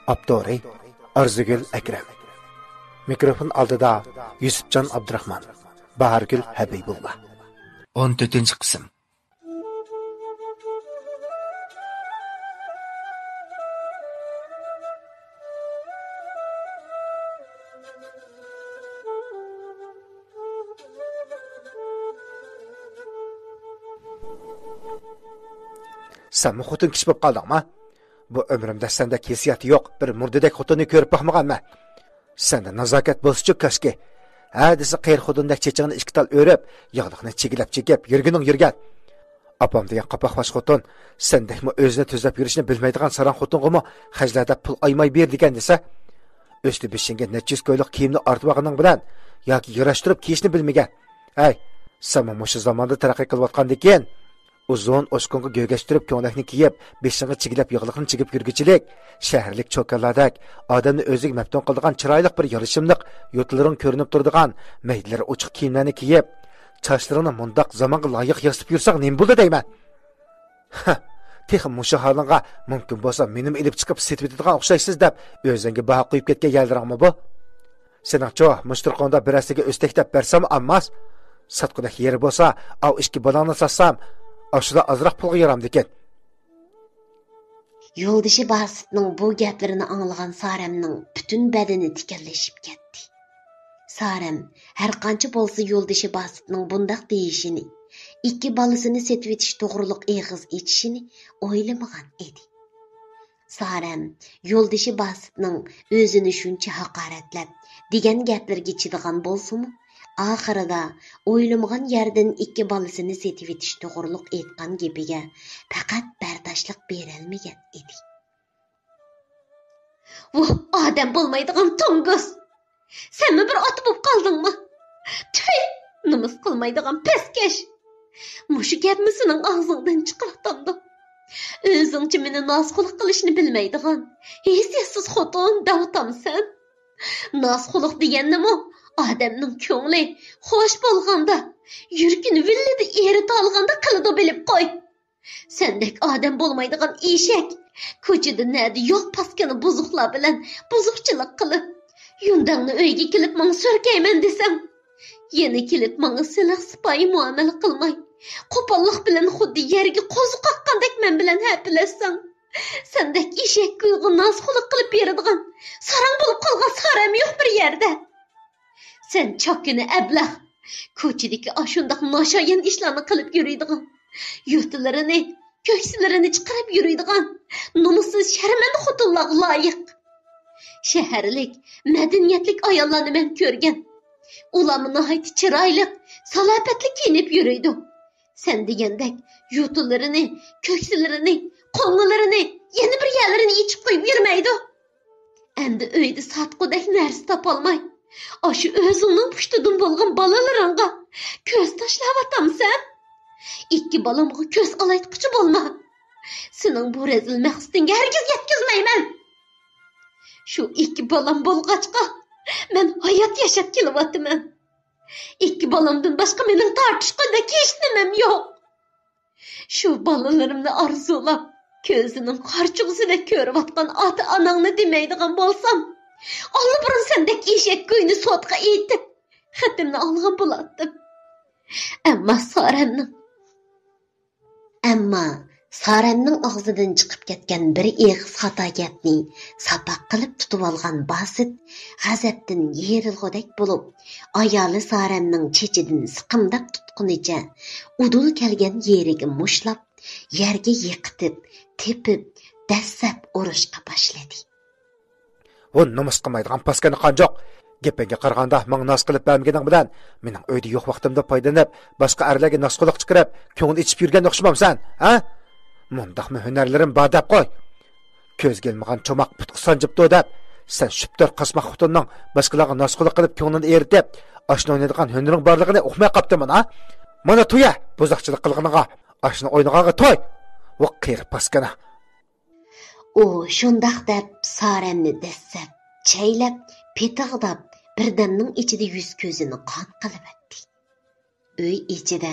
ئاپتورى ئارزۇگۈل ئەكرەم. مىكروفون ئالدىدا يۈسۈپجان ئابدۇراخمان، باھارگۈل ھەبىبۇللا. ئون تۆتىنچى قىسىم. سەنمۇ خوتۇن كىشى بولۇپ قالدىڭما؟ بۇ ئۆمرۈمدە سەندەك ھېسسىياتى يوق بىر مۇردىدەك خوتۇننى كۆرۈپ باقمىغانمەن. سەندە نازاكەت بولسىچۇ كاشكى. ھە دېسە قېرى خوتۇندەك چېچىڭنى ئىككى تال ئۆرۈپ، ياغلىقنى چىگىلەپ چېكىپ يۈرگىنىڭ يۈرگەن. ئاپام دېگەن قاپاقباش خوتۇن، سەندەكمۇ ئۆزىنى تۈزەپ يۈرۈشنى بىلمەيدىغان ساراڭ خوتۇنغىمۇ خەجلەر دەپ پۇل ئايىماي بېرىدىكەن دېسە، ئۈستى بېشىڭگە نەچچە يۈز كويلۇق كىيىمنى ئارتىۋالغىنىڭ بىلەن ياكى ياراشتۇرۇپ كىيىشنى بىلمىگەن. ھەي، سەنمۇ مۇشۇ زاماندا تەرەققىي قىلىۋاتقاندىكىن، ئۇزۇن ئوچكوڭغا گۆگەشتۈرۈپ، كۆڭلەكنى كىيىپ، بېشىڭغا چىگىلەپ ياغلىقنى چىگىپ يۈرگۈچىلىك، شەھەرلىك چوكانلاردەك ئادەمنى ئۆزىگە مەپتۇن قىلىدىغان چىرايلىق بىر يارىشىملىق، يوتىلىرىڭ كۆرۈنۈپ تۇرىدىغان، مەيدىلىرى ئوچۇق كىيىملەرنى كىيىپ، چاچلىرىڭنى مۇنداق زامانغا لايىق ياسىتىپ يۈرسەڭ نېمە بولدى دەيمەن؟ ھە، تېخى مۇشۇ ھالىڭغا مۇمكىن بولسا مېنىمۇ ئېلىپ چىقىپ سېتىۋېتىدىغان ئوخشايسىز دەپ ئۆزۈڭگە باھا قويۇپ كەتكەن يەرلىرىڭمۇ بۇ؟ سېنىڭچۇ مۇشۇ تۇرقۇڭدا بىرەرسىگە ئۆستەك دەپ بەرسەممۇ ئالماس؟ ساتقۇدەك يېرى بولسا، ئاۋۇ ئىككى بالاڭنى ساتسام، ئاشۇلا ئازراق پۇلغا يارامدىكىن. يولدىشى باسىتنىڭ بۇ گەپلىرىنى ئاڭلىغان سارەمنىڭ پۈتۈن بەدىنى تىكەنلىشىپ كەتتى. سارەم ھەرقانچە بولسا يولدىشى باسىتنىڭ بۇنداق دېيىشىنى، ئىككى بالىسىنى سېتىۋېتىش توغرۇلۇق ئېغىز ئېچىشىنى ئويلىمىغان ئىدى. سارەم يولدىشى باسىتنىڭ ئۆزىنى شۇنچە ھاقارەتلەپ دېگەن گەپلىرىگە چىدىغان بولسىمۇ، ئاخىرىدا ئويلىمىغان يەردىن ئىككى بالىسىنى سېتىۋېتىش توغرۇلۇق ئېيتقان گېپىگە پەقەت بەرداشلىق بېرەلمىگەن ئىدى. ۋوھ، ئادەم بولمايدىغان توڭگۇز! سەنمۇ بىر ئاتا بولۇپ قالدىڭمۇ؟ تۈي، نومۇس قىلمايدىغان پەسكەش! مۇشۇ گەپمۇ سېنىڭ ئاغزىڭدىن چىقىۋاتامدۇ؟ ئۆزۈڭچە مېنى نازخۇلۇق قىلىشنى بىلمەيدىغان، ھېسسىيەتسىز خوتۇن دەۋاتامسەن؟ نازخۇلۇق دېگەننىمۇ ئادەمنىڭ كۆڭلى خوش بولغاندا، يۈرىكىنى ۋىللىدە ئېرىتالىغاندا قىلىدۇ، بىلىپ قوي. سەندەك ئادەم بولمايدىغان ئېشەك، كوچىدا نەدە يوق پاسكىنا بۇزۇقلار بىلەن بۇزۇقچىلىق قىلىپ، يۈندەڭنى ئۆيگە كېلىپ ماڭا سۈركەيمەن دېسەڭ، يەنە كېلىپ ماڭا سىلىق سىپايى مۇئامىلە قىلماي، قوپاللىق بىلەن خۇددى يەرگە قوزۇ قاققاندەك مەن بىلەن ھەپىلەشسەڭ، سەندەك ئېشەك گۇيغا نازخۇلۇق قىلىپ بېرىدىغان ساراڭ بولۇپ قالغان سارەم يوق بىر يەردە. سەن چاكىنا ئەبلەخ، كوچىدىكى ئاشۇنداق ناشايان ئىشلارنى قىلىپ يۈرىدىغان، يوتىلىرىنى، كۆكسىلىرىنى چىقىرىپ يۈرىدىغان نومۇسسىز، شەرمەندە خوتۇنلارغا لايىق. شەھەرلىك، مەدەنىيەتلىك ئاياللارنى مەن كۆرگەن. ئۇلارمۇ ناھايىتى چىرايلىق، سالاپەتلىك كىيىنىپ يۈرىدۇ. سەن دېگەندەك يوتىلىرىنى، كۆكسىلىرىنى، قوڭىلىرىنى، يەنە بىر يەرلىرىنى ئېچىپ قويۇپ يۈرمەيدۇ. ئەمدى ئۆيدە ساتقۇدەك نەرسە تاپالماي، ئاشۇ ئۆزۈڭنىڭ پۇشتىدىن بولغان بالىلىرىڭغا كۆز تاشلاۋاتامسەن؟ ئىككى بالامغا كۆز ئالايتقۇچى بولما. سېنىڭ بۇ رەزىل مەقسىتىڭگە ھەرگىز يەتكۈزمەيمەن. شۇ ئىككى بالام بولغاچقا، مەن ھايات ياشاپ كېلىۋاتىمەن. ئىككى بالامدىن باشقا مېنىڭ تارتىشقۇدەك ھېچ نېمەم يوق. شۇ بالىلىرىمنى ئارزۇلاپ، كۆزىنىڭ قارىچۇغىسىدەك كۆرۈۋاتقان ئاتا-ئاناڭنى دېمەيدىغان بولسام، ئاللىبۇرۇن سەندەك ئېشەك گۇينى سوتقا ئېيتىپ، خېتىمنى ئالغان بولاتتىم. ئەمما سارەمنىڭ، ئەمما سارەمنىڭ ئاغزىدىن چىقىپ كەتكەن بىر ئېغىز خاتا گەپنى ساپاق قىلىپ تۇتۇۋالغان باسىت غەزەپتىن يېرىلغۇدەك بولۇپ، ئايالى سارەمنىڭ چېچىدىن سىقىمداپ تۇتقىنىچە ئۇدۇل كەلگەن يېرىگە مۇشلاپ، يەرگە يىقىتىپ، تېپىپ، دەسسەپ ئۇرۇشقا باشلىدى. ۋۇ نومۇس قىلمايدىغان پاسكىنا قانجۇق! گېپىڭگە قارىغاندا، ماڭا ناز قىلىپ بەرمىگىنىڭ بىلەن، مېنىڭ ئۆيدە يوق ۋاقتىمدا پايدىلىنىپ، باشقا ئەرلەرگە نازخۇلۇق چىقىرىپ، كۆڭۈل ئېچىپ يۈرگەن ئوخشىمامسەن، ھە؟ مۇنداقمۇ ھۈنەرلىرىم بار دەپ قوي! كۆزگە ئىلمىغان چوماق پۇتقا سانجىپتۇ دەپ، سەن شۈپتۇر قاسماق خوتۇننىڭ باشقىلارغا نازخۇلۇق قىلىپ كۆڭلىنى ئېرىتىپ، ئاشنا ئوينايدىغان ھۈنىرىڭ بارلىقىنى ئۇقماي قاپتىمەن، ھە؟ مانا تۇيە، بۇزاقچىلىق قىلغىنىڭغا، ئاشنا ئوينىغانغا توي! ۋۇ قېرى پاسكىنا! ئۇ شۇنداق دەپ سارەمنى دەسسەپ، چەيلەپ، پېتىغداپ، بىردەمنىڭ ئىچىدە يۈز-كۆزىنى قان قىلىۋەتتى. ئۆي ئىچىدە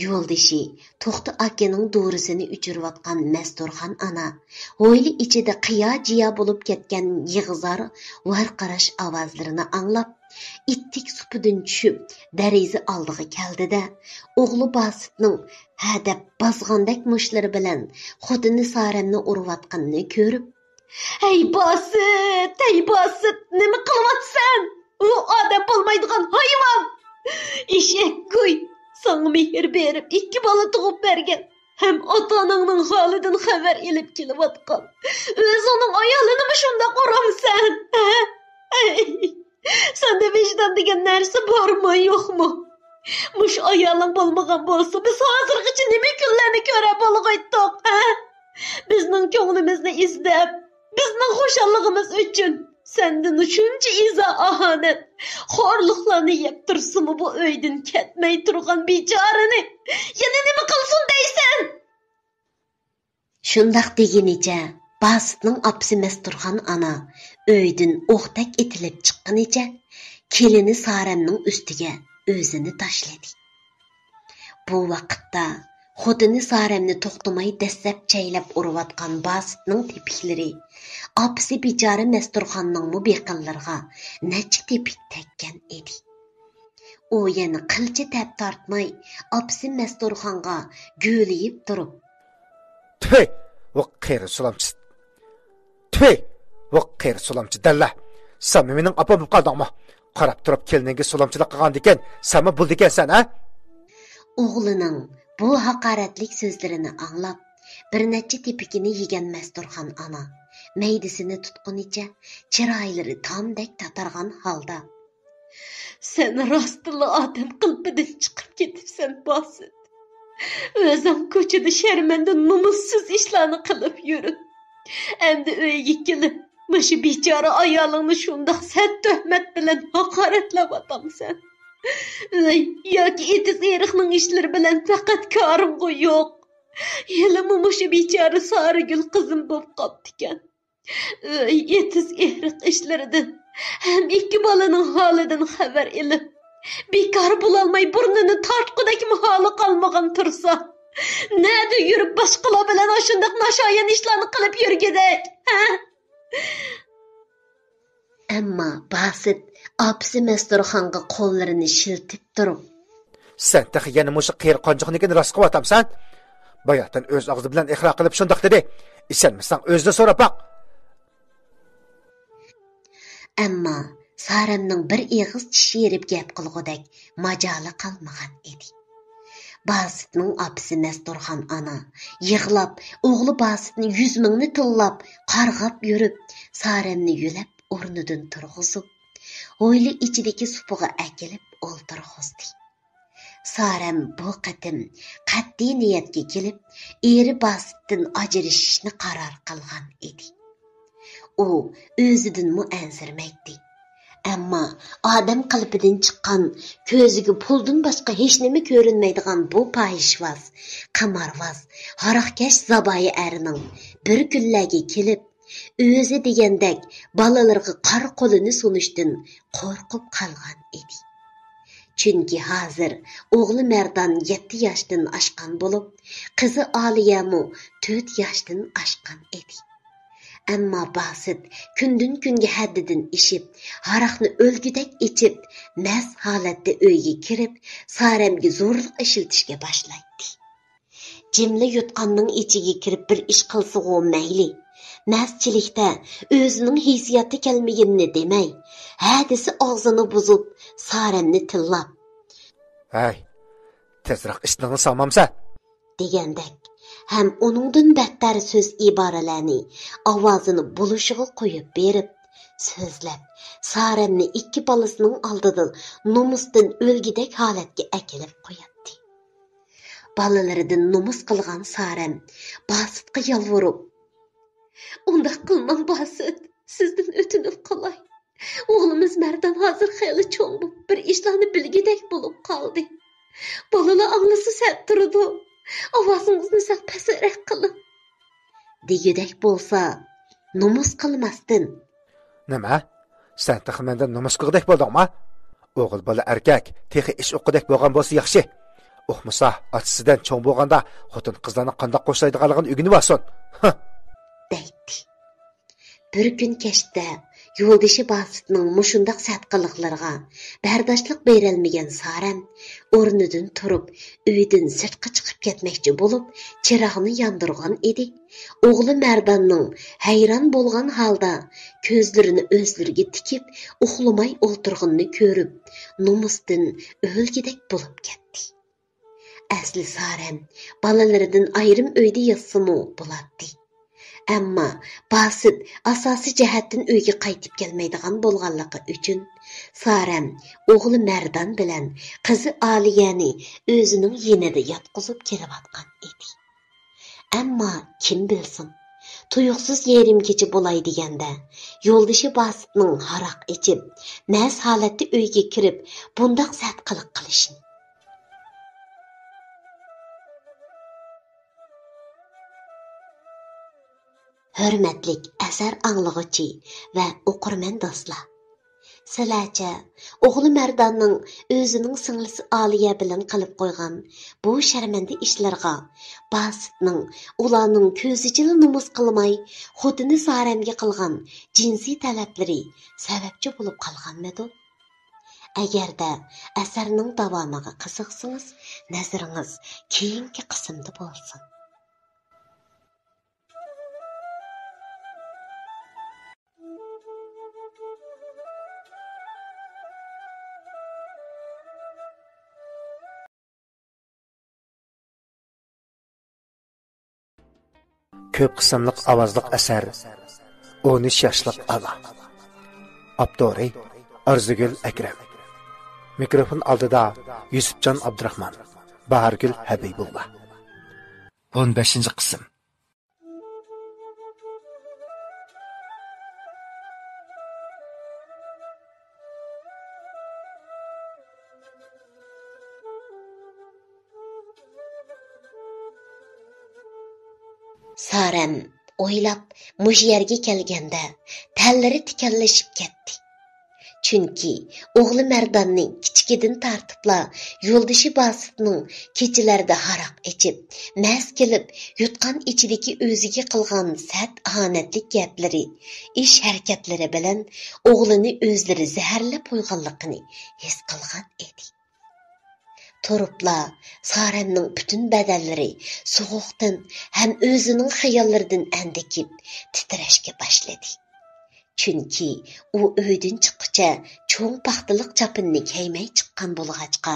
يولدىشى توختى ئاكىنىڭ دورىسىنى ئۆچۈرۈۋاتقان مەستۇرخان ئانا ھويلا ئىچىدە قىيا-جىيا بولۇپ كەتكەن يىغا-زار، ۋارقىراش ئاۋازلىرىنى ئاڭلاپ، ئىتتىك سۇپىدىن چۈشۈپ، دېرىزە ئالدىغا كەلدى-دە، ئوغلى باسىتنىڭ ھەدەپ بازغاندەك مۇشتلىرى بىلەن خوتۇنى سارەمنى ئۇرۇۋاتقىنىنى كۆرۈپ، ھەي باسىت، ھەي باسىت، نېمە قىلىۋاتىسەن؟ ئۇ ئادەم بولمايدىغان ھايۋان! ئېشەك گۇي! ساڭا مېھىر بېرىپ، ئىككى بالا تۇغۇپ بەرگەن، ھەم ئاتا-ئاناڭنىڭ ھالىدىن خەۋەر ئېلىپ كېلىۋاتقان ئۆزۈڭنىڭ ئايالىنىمۇ شۇنداق ئۇرامسەن؟ ھە؟ ھەي! سەندە ۋىجدان دېگەن نەرسە بارمۇ، يوقمۇ؟ مۇشۇ ئايالىڭ بولمىغان بولسا، بىز ھازىرغىچە نېمە كۈنلەرنى كۆرەپ بولغايتتۇق، ھە؟ بىزنىڭ كۆڭلىمىزنى ئىزدەپ، بىزنىڭ خۇشاللىقىمىز ئۈچۈن سەندىن شۇنچە ئىزا-ئاھانەت، خورلۇقلارنى يەپ تۇرسىمۇ، بۇ ئۆيدىن كەتمەي تۇرغان بىچارىنى يەنە نېمە قىلسۇن دەيسەن؟ شۇنداق دېگىنىچە باسىتنىڭ ئاپىسى مەستۇرخان ئانا ئۆيدىن ئوقتەك ئېتىلىپ چىققىنىچە كېلىنى سارەمنىڭ ئۈستىگە ئۆزىنى تاشلىدى. بۇ ۋاقىتتا خوتۇنى سارەمنى توختىماي دەسسەپ چەيلەپ ئۇرۇۋاتقان باسىتنىڭ تېپىكلىرى ئاپىسى بىچارە مەستۇرخاننىڭمۇ بېقىنلىرىغا نەچچە تېپىك تەگكەن ئىدى. ئۇ يەنە قىلچە تەپ تارتماي، ئاپىسى مەستۇرخانغا گۆلىيىپ تۇرۇپ، تۈي! ۋۇ قېرى سۇلامچى! تۈي! ۋۇ قېرى سۇلامچى دەللە! سەنمۇ مېنىڭ ئاپام بولۇپ قالدىڭمۇ؟ قاراپ تۇرۇپ كېلىنىڭگە سۇلامچىلىق قىلغاندىكىن، سەنمۇ بولىدىكەنسەن، ھە؟ ئوغلىنىڭ بۇ ھاقارەتلىك سۆزلىرىنى ئاڭلاپ، بىر نەچچە تېپىكىنى يېگەن مەستۇرخان ئانا مەيدىسىنى تۇتقىنىچە، چىرايلىرى تامدەك تاتارغان ھالدا، سەن راستتىنلا ئادەم قېلىپىدىن چىقىپ كېتىپسەن، باسىت. ئۆزۈڭ كوچىدا شەرمەندە، نومۇسسىز ئىشلارنى قىلىپ يۈرۈپ، ئەمدى ئۆيگە كېلىپ، مۇشۇ بىچارە ئايالىڭنى شۇنداق سەت تۆھمەت بىلەن ھاقارەتلەۋاتامسەن. ئۆي ياكى ئېتىز-ئېرىقنىڭ ئىشلىرى بىلەن پەقەت كارىڭغۇ يوق. ھېلىمۇ مۇشۇ بىچارە سارىگۈل قىزىم بولۇپ قاپتىكەن. ئۆي، ئېتىز-ئېرىق ئىشلىرىدىن ھەم ئىككى بالىنىڭ ھالىدىن خەۋەر ئېلىپ، بىكار بولالماي بۇرنىنى تارتقۇدەكمۇ ھالى قالمىغان تۇرسا، نەدە يۈرۈپ باشقىلار بىلەن ئاشۇنداق ناشايان ئىشلارنى قىلىپ يۈرگۈدەك، ھە؟ ئەمما باسىت ئاپىسى مەستۇرخانغا قوللىرىنى شىلتىپ تۇرۇپ، سەن تېخى يەنە مۇشۇ قېرى قانجۇقنىڭكىنى راست قىلىۋاتامسەن؟ باياتىن ئۆز ئاغزى بىلەن ئىقرار قىلىپ شۇنداق دېدى. ئىشەنمىسەڭ ئۆزىدىن سوراپ باق. ئەمما سارەمنىڭ بىر ئېغىز چىش يېرىپ گەپ قىلغۇدەك ماجالى قالمىغان ئىدى. باسىتنىڭ ئاپىسى مەستۇرخان ئانا يىغلاپ، ئوغلى باسىتنى يۈز مىڭنى تىللاپ، قارغاپ يۈرۈپ، سارەمنى يۆلەپ ئورنىدىن تۇرغۇزۇپ، ھويلا ئىچىدىكى سۇپىغا ئەكېلىپ ئولتۇرغۇزدى. سارەم بۇ قېتىم قەتئىي نىيەتكە كېلىپ، ئېرى باسىتتىن ئاجرىشىشنى قارار قىلغان ئىدى. ئۇ ئۆزىدىنمۇ ئەنسىرىمەيتتى. ئەمما ئادەم قېلىپىدىن چىققان، كۆزىگە پۇلدىن باشقا ھېچنېمە كۆرۈنمەيدىغان بۇ پاھىشۋاز، قىمارۋاز، ھاراقكەش زاۋايى ئەرنىڭ بىر كۈنلەرگە كېلىپ، ئۆزى دېگەندەك بالىلىرىغا قارا قولىنى سۇنۇشتىن قورقۇپ قالغان ئىدى. چۈنكى ھازىر ئوغلى مەردان يەتتە ياشتىن ئاشقان بولۇپ، قىزى ئالىيەمۇ تۆت ياشتىن ئاشقان ئىدى. ئەمما باسىت كۈندىن-كۈنگە ھەددىدىن ئېشىپ، ھاراقنى ئۆلگۈدەك ئىچىپ، مەست ھالەتتە ئۆيگە كىرىپ، سارەمگە زورلۇق ئىشلىتىشكە باشلايتتى. جىملا يوتقاننىڭ ئىچىگە كىرىپ بىر ئىش قىلسىغۇ مەيلى، مەستچىلىكتە ئۆزىنىڭ ھېسسىياتى كەلمىگىنىنى دېمەي، ھە دېسە ئاغزىنى بۇزۇپ، سارەمنى تىللاپ، ھەي، تېزراق ئىشتىنىڭنى سالمامسەن؟ دېگەندەك ھەم ئۇنىڭدىن بەتتەر سۆز ئىبارىلەرنى ئاۋازىنى بولۇشىغا قويۇپ بېرىپ، سۆزلەپ، سارەمنى ئىككى بالىسىنىڭ ئالدىدا نومۇستىن ئۆلگۈدەك ھالەتكە ئەكېلىپ قوياتتى. بالىلىرىدىن نومۇس قىلغان سارەم باسىتقا يالۋۇرۇپ، ئۇنداق قىلماڭ باسىت، سىزدىن ئۆتۈنۈپ قالاي. ئوغلىمىز مەردان ھازىر خېلى چوڭ بوپ، بىر ئىشلارنى بىلگۈدەك بولۇپ قالدى. بالىلار ئاڭلىسا سەت تۇرىدۇ. ئاۋازىڭىزنى سەل پەسرەك قىلىڭ. دېگۈدەك بولسا، نومۇس قىلماستىن. نېمە؟ سەن تېخى مەندىن نومۇس قىلغۇدەك بولدۇڭما؟ ئوغۇل بالا ئەركەك، تېخى ئىش ئۇققۇدەك بولغان بولسا ياخشى. ئۇقمىسا، ئاچىسىدىن چوڭ بولغاندا خوتۇن قىزلارنى قانداق خوشلايدىغانلىقىنى ئۆگىنىۋالسۇن. ھە! دەيتتى. بىر كۈن كەچتە يولدىشى باسىتنىڭ مۇشۇنداق سەت قىلىقلىرىغا بەرداشلىق بېرەلمىگەن سارەم ئورنىدىن تۇرۇپ، ئۆيدىن سىرتقا چىقىپ كەتمەكچى بولۇپ، چىراغنى ياندۇرغان ئىدى. ئوغلى مەرداننىڭ ھەيران بولغان ھالدا كۆزلىرىنى ئۆزلىرىگە تىكىپ، ئۇخلىماي ئولتۇرغىنىنى كۆرۈپ، نومۇستىن ئۆلگۈدەك بولۇپ كەتتى. ئەسلى سارەم بالىلىرىدىن ئايرىم ئۆيدە ياتسىمۇ بولاتتى. ئەمما باسىت ئاساسىي جەھەتتىن ئۆيگە قايتىپ كەلمەيدىغان بولغانلىقى ئۈچۈن، سارەم ئوغلى مەردان بىلەن قىزى ئالىيەنى ئۆزىنىڭ يېنىدا ياتقۇزۇپ كېلىۋاتقان ئىدى. ئەمما كىم بىلسۇن، تۇيۇقسىز يېرىم كېچە بولاي دېگەندە، يولدىشى باسىتنىڭ ھاراق ئىچىپ، مەست ھالەتتە ئۆيگە كىرىپ، بۇنداق سەت قىلىق قىلىشىنى. ھۆرمەتلىك ئەسەر ئاڭلىغۇچى ۋە ئوقۇرمەن دوستلار! سىلەرچە، ئوغلى مەرداننىڭ ئۆزىنىڭ سىڭلىسى ئالىيە بىلەن قىلىپ قويغان بۇ شەرمەندە ئىشلىرىغا باسىتنىڭ ئۇلارنىڭ كۆزىچىلا نومۇس قىلماي، خوتۇنى سارەمگە قىلغان جىنسىي تەلەپلىرى سەۋەبچى بولۇپ قالغانمىدۇ؟ ئەگەردە ئەسەرنىڭ داۋامىغا قىزىقسىڭىز، نەزىرىڭىز كېيىنكى قىسىمدا بولسۇن. كۆپ قىسىملىق ئاۋازلىق ئەسەر. ئون ئۈچ ياشلىق ئانا. ئاپتورى: ئارزۇگۈل ئەكرەم. مىكروفون ئالدىدا يۈسۈپجان ئابدۇراخمان، باھارگۈل ھەبىبۇللا. ئون بەشىنچى قىسىم. سارەم ئويلاپ مۇشۇ يەرگە كەلگەندە تەنلىرى تىكەنلىشىپ كەتتى. چۈنكى ئوغلى مەرداننى كىچىكىدىن تارتىپلا يولدىشى باسىتنىڭ كېچىلەردە ھاراق ئىچىپ، مەست كېلىپ يوتقان ئىچىدىكى ئۆزىگە قىلغان سەت ئاھانەتلىك گەپلىرى، ئىش ھەرىكەتلىرى بىلەن ئوغلىنى ئۆزلىرى زەھەرلەپ قويغانلىقىنى ھېس قىلغان ئىدى. تۇرۇپلا سارەمنىڭ پۈتۈن بەدەنلىرى سوغۇقتىن ھەم ئۆزىنىڭ خىياللىرىدىن ئەندىكىپ تىترەشكە باشلىدى. چۈنكى ئۇ ئۆيدىن چىققۇچە چوڭ پاختىلىق چاپىنىنى كىيمەي چىققان بولغاچقا،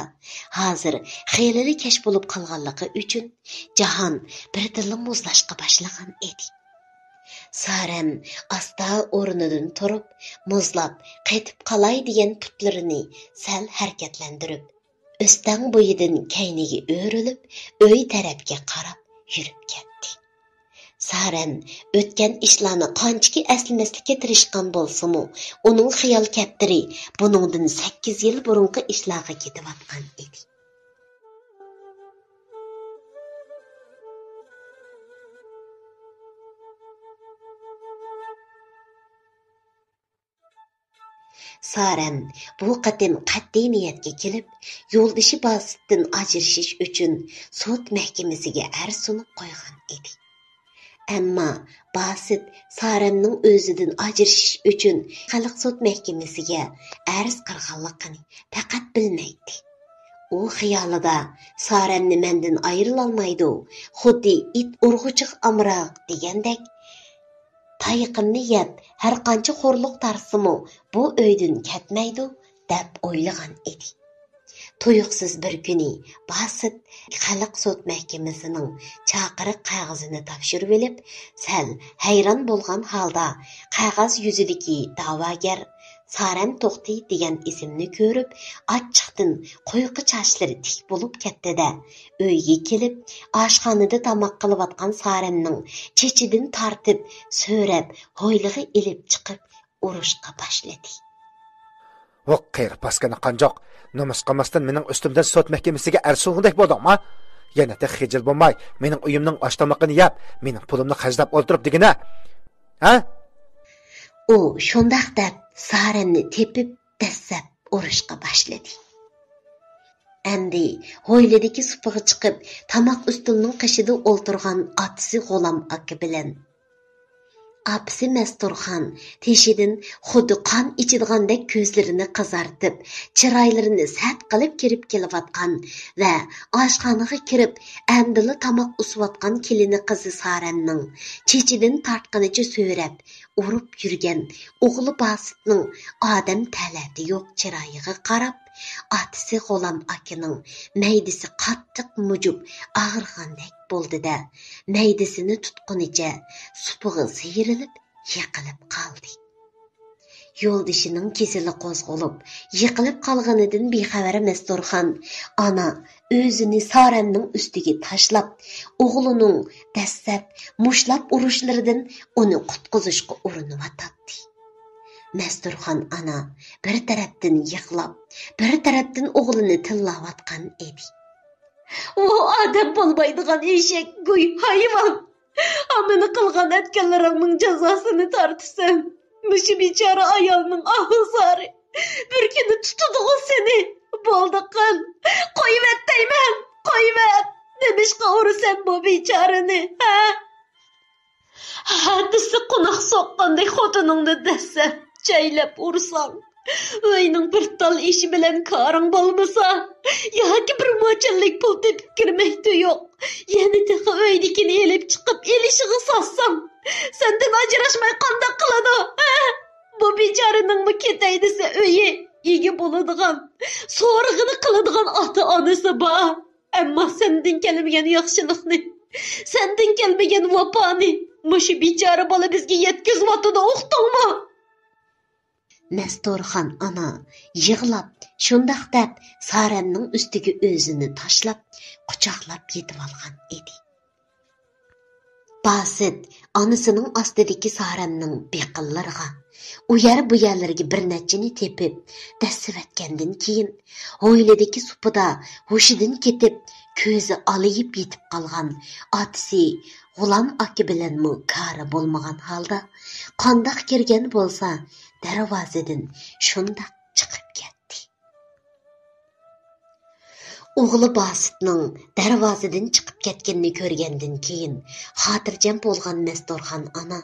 ھازىر خېلىلا كەچ بولۇپ قالغانلىقى ئۈچۈن جاھان بىردىنلا مۇزلاشقا باشلىغان ئىدى. سارەم ئاستا ئورنىدىن تۇرۇپ، مۇزلاپ قېتىپ قالاي دېگەن پۇتلىرىنى سەل ھەرىكەتلەندۈرۈپ، ئۆستەڭ بويىدىن كەينىگە ئۆرۈلۈپ، ئۆي تەرەپكە قاراپ يۈرۈپ كەتتى. سارەم ئۆتكەن ئىشلارنى قانچىكى ئەسلىمەسلىككە تىرىشقان بولسىمۇ، ئۇنىڭ خىيال كەپتىرى بۇنىڭدىن سەككىز يىل بۇرۇنقى ئىشلارغا كېتىۋاتقان ئىدى. سارەم بۇ قېتىم قەتئىي نىيەتكە كېلىپ، يولدىشى باسىتتىن ئاجرىشىش ئۈچۈن سوت مەھكىمىسىگە ئەرز سۇنۇپ قويغان ئىدى. ئەمما باسىت سارەمنىڭ ئۆزىدىن ئاجرىشىش ئۈچۈن خەلق سوت مەھكىمىسىگە ئەرز قىلغانلىقىنى پەقەت بىلمەيتتى. ئۇ خىيالىدا سارەمنى مەندىن ئايرىلالمايدۇ، خۇددى ئىت ئۇرغۇچىغا ئامراق دېگەندەك، تايىقىمنى يەپ، ھەرقانچە خورلۇق تارتسىمۇ، بۇ ئۆيدىن كەتمەيدۇ، دەپ ئويلىغان ئىدى. تۇيۇقسىز بىر كۈنى باسىت خەلق سوت مەھكىمىسىنىڭ چاقىرىق قەغىزىنى تاپشۇرۇۋېلىپ، سەل ھەيران بولغان ھالدا قەغەز يۈزىدىكى دەۋاگەر سارەم توختى دېگەن ئىسىمنى كۆرۈپ، ئاچچىقتىن قويۇقى چاچلىرى تىك بولۇپ كەتتى-دە، ئۆيگە كېلىپ، ئاشخانىدا تاماق قىلىۋاتقان سارەمنىڭ چېچىدىن تارتىپ، سۆرەپ، ھويلىغا ئېلىپ چىقىپ، ئۇرۇشقا باشلىدى. ۋاي قېرى پاسكىنا قانجۇق، نومۇس قىلماستىن مېنىڭ ئۈستۈمدىن سوت مەھكىمىسىگە ئەرز سۇنغۇدەك بولدۇڭما؟ يەنە تېخى خىجىل بولماي، مېنىڭ ئۆيۈمنىڭ ئاش-تامىقىنى يەپ، مېنىڭ پۇلۇمنى خەجلەپ ئولتۇرۇپ دېگىنە. ھە؟ ئۇ شۇنداق دەپ سارەمنى تېپىپ، دەسسەپ ئۇرۇشقا باشلىدى. ئەمدى ھويلىدىكى سۇپىغا چىقىپ، تاماق ئۈستىلىنىڭ قېشىدا ئولتۇرغان ئاتىسى غۇلام ئاكا بىلەن ئاپىسى مەستۇرخان تېشىدىن خۇددى قان ئىچىدىغاندەك كۆزلىرىنى قىزارتىپ، چىرايلىرىنى سەت قىلىپ كىرىپ كېلىۋاتقان ۋە ئاشخانىغا كىرىپ، ئەمدىلا تاماق ئۇسۇۋاتقان كېلىنى قىزى سارەمنىڭ چېچىدىن تارتقىنىچە سۆرەپ، ئۇرۇپ يۈرگەن ئوغلى باسىتنىڭ ئادەم تەلەتى يوق چىرايىغا قاراپ، ئاتىسى غۇلام ئاكىنىڭ مەيدىسى قاتتىق مۇجۇپ ئاغرىغاندەك بولدى-دە، مەيدىسىنى تۇتقىنىچە سۇپىغا سىيرىلىپ يىقىلىپ قالدى. يولدىشىنىڭ كېسىلى قوزغىلىپ، يىقىلىپ قالغىنىدىن بىخەۋەر مەستۇرخان ئانا ئۆزىنى سارەمنىڭ ئۈستىگە تاشلاپ، ئوغلىنىڭ دەسسەپ، مۇشتلاپ ئۇرۇشلىرىدىن ئۇنى قۇتقۇزۇشقا ئۇرۇنۇۋاتاتتى. مەستۇرخان ئانا بىر تەرەپتىن يىغلاپ، بىر تەرەپتىن ئوغلىنى تىللاۋاتقان ئىدى. ئۇ ئادەم بولمايدىغان ئېشەك، گۇي ھايۋان! ئامىنى قىلغان ئەتكەنلىرىڭنىڭ جازاسىنى تارتىسەن. مۇشۇ بىچارە ئايالنىڭ ئاھۇ زارى بىر كۈنى تۇتىدىغۇ سېنى. بولدى قىل، قويۇۋەت دەيمەن، قويۇۋەت! نېمىشقا ئۇرىسەن بۇ بىچارىنى، ھە؟ ھە دېسە قوناق سوققاندەك خوتۇنۇڭنى دەسسەپ، چەيلەپ ئۇرساڭ، ئۆينىڭ بىر تال ئېشى بىلەن كارىڭ بولمىسا، ياكى بىر موچەنلىك پۇل تېپىپ كىرمەكتە يوق، يەنە تېخى ئۆيدىكىنى ئېلىپ چىقىپ ئېلىشىغا سازساڭ، سەندىن ئاجراشماي قانداق قىلىدۇ، ھە؟ بۇ بىچارىنىڭمۇ كېتەي دېسە ئۆيى، ئىگە بولىدىغان، سورىغىنى قىلىدىغان ئاتا-ئانىسى بار. ئەمما سەندىن كەلمىگەن ياخشىلىقنى سەندىن كەلمىگەن ۋاپانى مۇشۇ بىچارە بالا بىزگە يەتكۈزۈۋاتىدۇ، ئۇقتۇڭمۇ؟ مەستۇرخان ئانا يىغلاپ، شۇنداق دەپ سارەمنىڭ ئۈستىگە ئۆزىنى تاشلاپ، قۇچاقلاپ يېتىۋالغان ئىدى. باسىت ئانىسىنىڭ ئاستىدىكى سارەمنىڭ بېقىنلىرىغا، ئۇ يەر بۇ يەرلىرىگە بىر نەچچىنى تېپىپ، دەسسىۋەتكەندىن كېيىن، ھويلىدىكى سۇپىدا ھوشىدىن كېتىپ، كۆزى ئالىيىپ يېتىپ قالغان ئاتىسى غۇلام ئاكا بىلەنمۇ كارى بولمىغان ھالدا، قانداق كىرگەن بولسا، دەرۋازىدىن شۇنداق چىقىپ كەتتى. ئوغلى باسىتنىڭ دەرۋازىدىن چىقىپ كەتكىنىنى كۆرگەندىن كېيىن، خاتىرجەم بولغان مەستۇرخان ئانا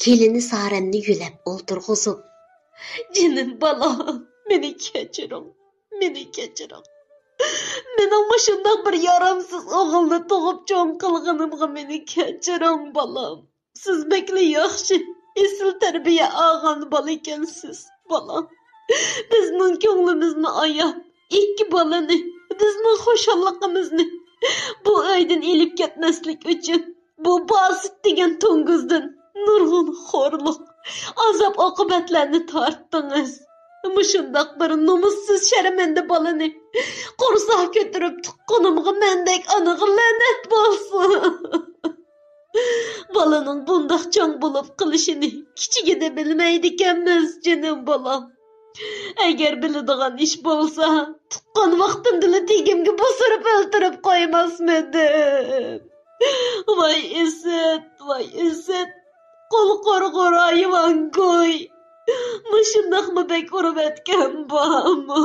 كېلىنى سارەمنى يۆلەپ ئولتۇرغۇزۇپ، «جېنىم بالام، مېنى كەچۈرۈڭ، مېنى كەچۈرۈڭ. مېنىڭ مۇشۇنداق بىر يارامسىز ئوغۇلنى تۇغۇپ چوڭ قىلغىنىمغا مېنى كەچۈرۈڭ، بالام. سىز بەكلا ياخشى، ئېسىل تەربىيە ئالغان بالا ئىكەنسىز، بالام. بىزنىڭ كۆڭلىمىزنى ئاياپ، ئىككى بالىنى، بىزنىڭ خۇشاللىقىمىزنى بۇ ئۆيدىن ئېلىپ كەتمەسلىك ئۈچۈن، بۇ باسىت دېگەن توڭگۇزدىن نۇرغۇن خورلۇق، ئازاب-ئوقۇبەتلەرنى تارتتىڭىز. مۇشۇنداق بىر نومۇسسىز، شەرمەندە بالىنى قورساق كۆتۈرۈپ تۇغقىنىمغا مەندەك ئانىغا لەنەت بولسۇن.» بالىنىڭ بۇنداق چوڭ بولۇپ قېلىشىنى كىچىكىدە بىلمەيدىكەنمىز، جېنىم بالام. ئەگەر بىلىدىغان ئىش بولسا، تۇغقان ۋاقتىمدىلا تېگىمگە بوسۇرۇپ ئۆلتۈرۈپ قويماسمىدىم؟ ۋاي ئىسىت، ۋاي ئىسىت، قول قورغۇر ھايۋانگۇي! مۇشۇنداقمۇ بەك ئۇرۇۋەتكەن بارمۇ؟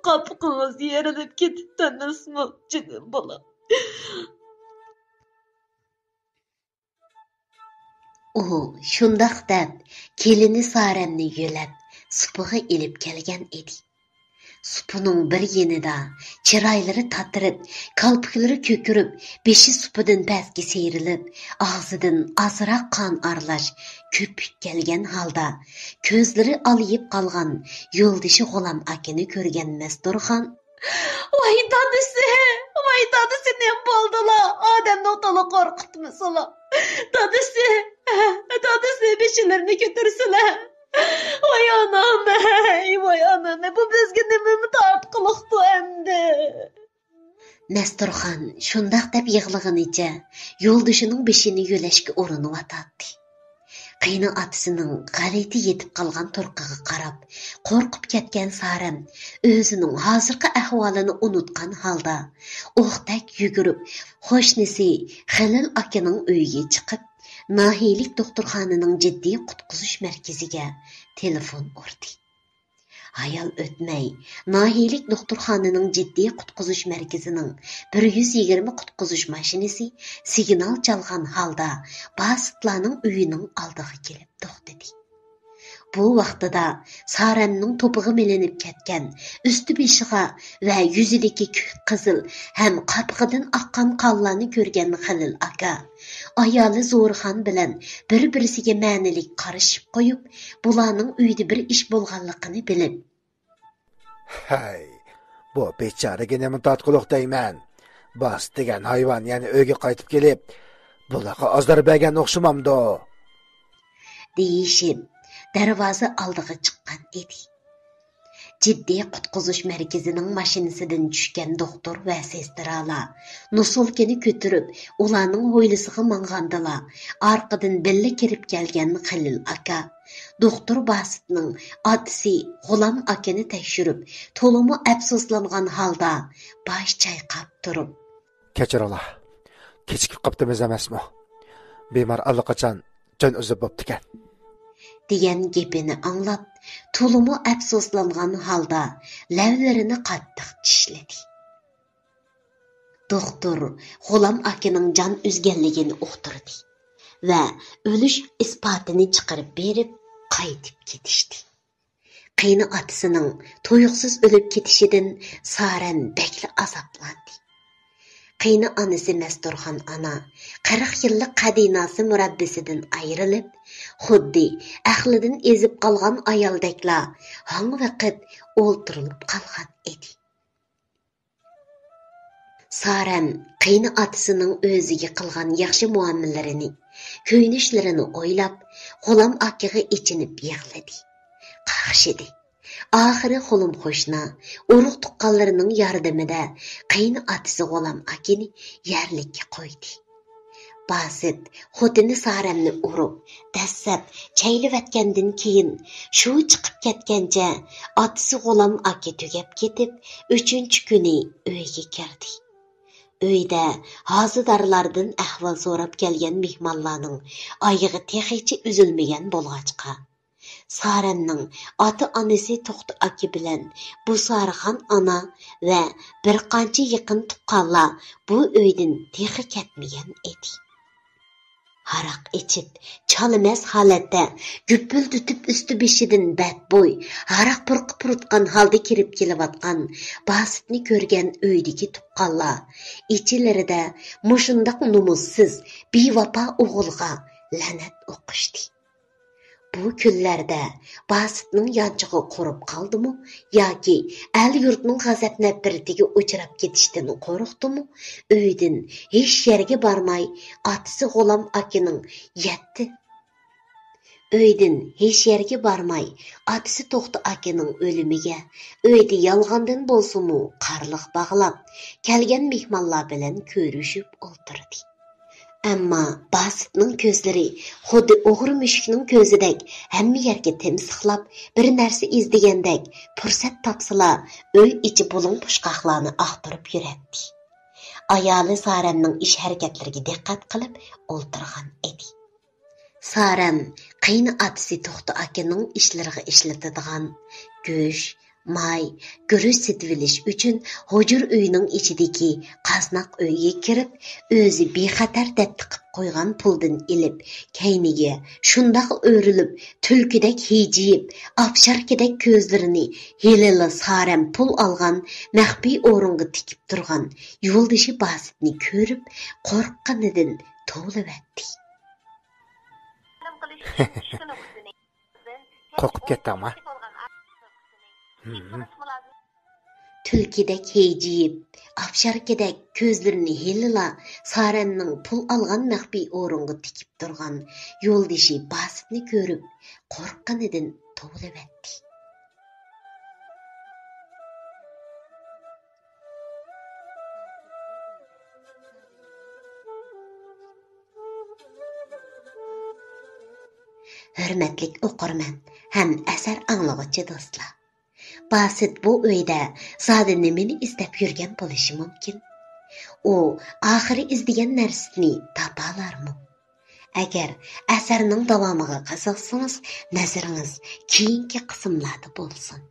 قاپىقىڭىز يېرىلىپ كېتىپتۇ ئەمەسمۇ، جېنىم بالام؟ ئۇ شۇنداق دەپ، كېلىنى سارەمنى يۆلەپ، سۇپىغا ئېلىپ كەلگەن ئىدى. سۇپىنىڭ بىر يېنىدا چىرايلىرى تاتىرىپ، كالپۇكلىرى كۆكىرىپ، بېشى سۇپىدىن پەسكە سىيرىلىپ، ئاغزىدىن ئازراق قان ئارىلاش كۆپۈك كەلگەن ھالدا، كۆزلىرى ئالىيىپ قالغان يولدىشى غۇلام ئاكىنى كۆرگەن مەستۇرخان، «ۋاي دادىسى، ۋاي دادىسى، نېمە بولدىلا؟ ئادەمنى تولا قورقۇتمىسىلا. دادىسى، دادىسى، بېشىلىرىنى كۆتۈرسىلە. ۋاي ئانام، ھەي، ۋاي ئانام، بۇ بىزگە نېمىمۇ تارتقۇلۇقتۇ ئەمدى؟» مەستۇرخان شۇنداق دەپ يىغلىغىنىچە يولدىشىنىڭ بېشىنى يۆلەشكە ئۇرۇنۇۋاتاتتى. قېينى ئاتىسىنىڭ غەلىتە يېتىپ قالغان تۇرقىغا قاراپ، قورقۇپ كەتكەن سارەم ئۆزىنىڭ ھازىرقى ئەھۋالىنى ئۇنتۇتقان ھالدا، ئوقتەك يۈگۈرۈپ، قوشنىسى خېلىل ئاكىنىڭ ئۆيىگە چىقىپ، ناھىيىلىك دوختۇرخانىنىڭ جىددىي قۇتقۇزۇش مەركىزىگە تېلېفون ئۇردى. ھايال ئۆتمەي، ناھىيىلىك دوختۇرخانىنىڭ جىددىي قۇتقۇزۇش مەركىزىنىڭ بىر يۈز يىگىرمە قۇتقۇزۇش ماشىنىسى سىگنال چالغان ھالدا باسىتلارنىڭ ئۆيىنىڭ ئالدىغا كېلىپ توختىدى. بۇ ۋاقتىدا سارەمنىڭ توپىغا مىلىنىپ كەتكەن، ئۈستى بېشىغا ۋە يۈزىدىكى كۆك قىزىل ھەم قاپىقىدىن ئاققان قانلارنى كۆرگەن خېلىل ئاكا، ئايالى زورىخان بىلەن بىر-بىرسىگە مەنىلىك قارىشىپ قويۇپ، بۇلارنىڭ ئۆيدە بىر ئىش بولغانلىقىنى بىلىپ، «ھەي، بۇ بىچارىگە نېمە تارتقۇلۇق دەيمەن؟ باس دېگەن ھايۋان يەنە ئۆيگە قايتىپ كېلىپ، بۇلارغا ئازار بەرگەن ئوخشىمامدۇ؟» دېيىشىپ، دەرۋازا ئالدىغا چىققان ئىدى. جىددىي قۇتقۇزۇش مەركىزىنىڭ ماشىنىسىدىن چۈشكەن دوختۇر ۋە سېسترالار نوسۇلكىنى كۆتۈرۈپ، ئۇلارنىڭ ھويلىسىغا ماڭغاندىلا، ئارقىدىن بىللە كىرىپ كەلگەن خېلىل ئاكا، دوختۇر باسىتنىڭ ئاتىسى غۇلام ئاكىنى تەكشۈرۈپ، تولىمۇ ئەپسۇسلانغان ھالدا باش چايقاپ تۇرۇپ، «كەچۈرۈڭلار، كېچىكىپ قاپتىمىز ئەمەسمۇ؟ بىمار ئاللىقاچان جان ئۈزۈپ بوپتىكەن.» دېگەن گېپىنى ئاڭلاپ، تولىمۇ ئەپسۇسلانغان ھالدا لەۋلىرىنى قاتتىق چىشلىدى. دوختۇر غۇلام ئاكىنىڭ جان ئۈزگەنلىكىنى ئۇقتۇردى ۋە ئۆلۈش ئىسپاتىنى چىقىرىپ بېرىپ، قايتىپ كېتىشتى. قېينى ئاتىسىنىڭ تۇيۇقسىز ئۆلۈپ كېتىشىدىن سارەم بەكلا ئازابلاندى. قېينى ئانىسى مەستۇرخان ئانا قىرىق يىللىق قەدىناسى مۇرەببىسىدىن ئايرىلىپ، خۇددى ئەقلىدىن ئېزىپ قالغان ئايالدەكلا ھاڭۋېقىپ ئولتۇرۇلۇپ قالغان ئىدى. سارەم قېيىنئاتىسىنىڭ ئۆزىگە قىلغان ياخشى مۇئامىلىلىرىنى، كۆيۈنۈشلىرىنى ئويلاپ، غۇلام ئاكىغا ئېچىنىپ يىغلىدى، قاقشىدى. ئاخىرى خۇلۇم قوشنا، ئۇرۇق تۇغقانلىرىنىڭ ياردىمىدە قېيىنئاتىسى غۇلام ئاكىنى يەرلىككە قويدى. باسىت خوتۇنى سارەمنى ئۇرۇپ، دەسسەپ چەيلىۋەتكەندىن كېيىن، شۇ چىقىپ كەتكەنچە ئاتىسى غۇلام ئاكا تۈگەپ كېتىپ، ئۈچىنچى كۈنى ئۆيگە كىردى. ئۆيدە ھازىدارلاردىن ئەھۋال سوراپ كەلگەن مېھمانلارنىڭ ئايىغى تېخىچە ئۈزۈلمىگەن بولغاچقا، سارەمنىڭ ئاتا-ئانىسى توختى ئاكا بىلەن بۇسارىخان ئانا ۋە بىر قانچە يېقىن تۇغقانلار بۇ ئۆيدىن تېخى كەتمىگەن ئىدى. ھاراق ئىچىپ، چالىمەس ھالەتتە گۈپۈلدىتىپ ئۈستى-بېشىدىن بەتبۇي، ھاراق پۇرىقى پۇرۇتقان ھالدا كىرىپ كېلىۋاتقان باسىتنى كۆرگەن ئۆيدىكى تۇغقانلار ئىچىلىرىدە مۇشۇنداق نومۇسسىز، بىۋاپا ئوغۇلغا لەنەت ئوقۇشتى. بۇ كۈنلەردە باسىتنىڭ يانچۇقى قۇرۇپ قالدىمۇ ياكى ئەل-يۇرتنىڭ غەزەپ-نەپرىتىگە ئۇچراپ كېتىشتىن قورقتىمۇ، ئۆيدىن ھېچ يەرگە بارماي، ئاتىسى غۇلام ئاكىنىڭ يەتتە، ئۆيدىن ھېچ يەرگە بارماي، ئاتىسى توختى ئاكىنىڭ ئۆلۈمىگە، ئۆيدە يالغاندىن بولسىمۇ قارلىق باغلاپ، كەلگەن مېھمانلار بىلەن كۆرۈشۈپ ئولتۇردى. ئەمما باسىتنىڭ كۆزلىرى خۇددى ئوغرى مۈشۈكنىڭ كۆزىدەك ھەممە يەرگە تىمسىقلاپ، بىر نەرسە ئىزدىگەندەك، پۇرسەت تاپسىلا ئۆي ئىچى بۇلۇڭ-پۇچقاقلارنى ئاختۇرۇپ يۈرەتتى. ئايالى سارەمنىڭ ئىش-ھەرىكەتلىرىگە دىققەت قىلىپ ئولتۇرغان ئىدى. سارەم قېيىنئاتىسى توختى ئاكىنىڭ ئىشلىرىغا ئىشلىتىدىغان گۆش، ماي، گۈرۈچ سېتىۋېلىش ئۈچۈن ھۇجرا ئۆينىڭ ئىچىدىكى قازناق ئۆيگە كىرىپ، ئۆزى بىخەتەر دەپ تىقىپ قويغان پۇلدىن ئېلىپ، كەينىگە شۇنداق ئۆرۈلۈپ، تۈلكىدەك ھىجىيىپ، ئاپشاركىدەك كۆزلىرىنى ھېلىلا سارەم پۇل ئالغان مەخپىي ئورۇنغا تىكىپ تۇرغان يولدىشى باسىتنى كۆرۈپ، قورققىنىدىن توۋلىۋەتتى. قورقۇپ كەتتىڭما؟ ھىم. تۈلكىدەك ھىجىيىپ، ئاپشاركىدەك كۆزلىرىنى ھېلىلا سارەمنىڭ پۇل ئالغان مەخپىي ئورۇنغا تىكىپ تۇرغان يولدىشى باسىتنى كۆرۈپ، قورققىنىدىن توۋلىۋەتتى. ھۆرمەتلىك ئوقۇرمەن ھەم ئەسەر ئاڭلىغۇچى دوستلار! باسىت بۇ ئۆيدە زادى نېمىنى ئىزدەپ يۈرگەن بولۇشى مۇمكىن؟ ئۇ ئاخىرى ئىزدىگەن نەرسىسىنى تاپالارمۇ؟ ئەگەر ئەسەرنىڭ داۋامىغا قىزىقسىڭىز، نەزىرىڭىز كېيىنكى قىسىملاردا بولسۇن.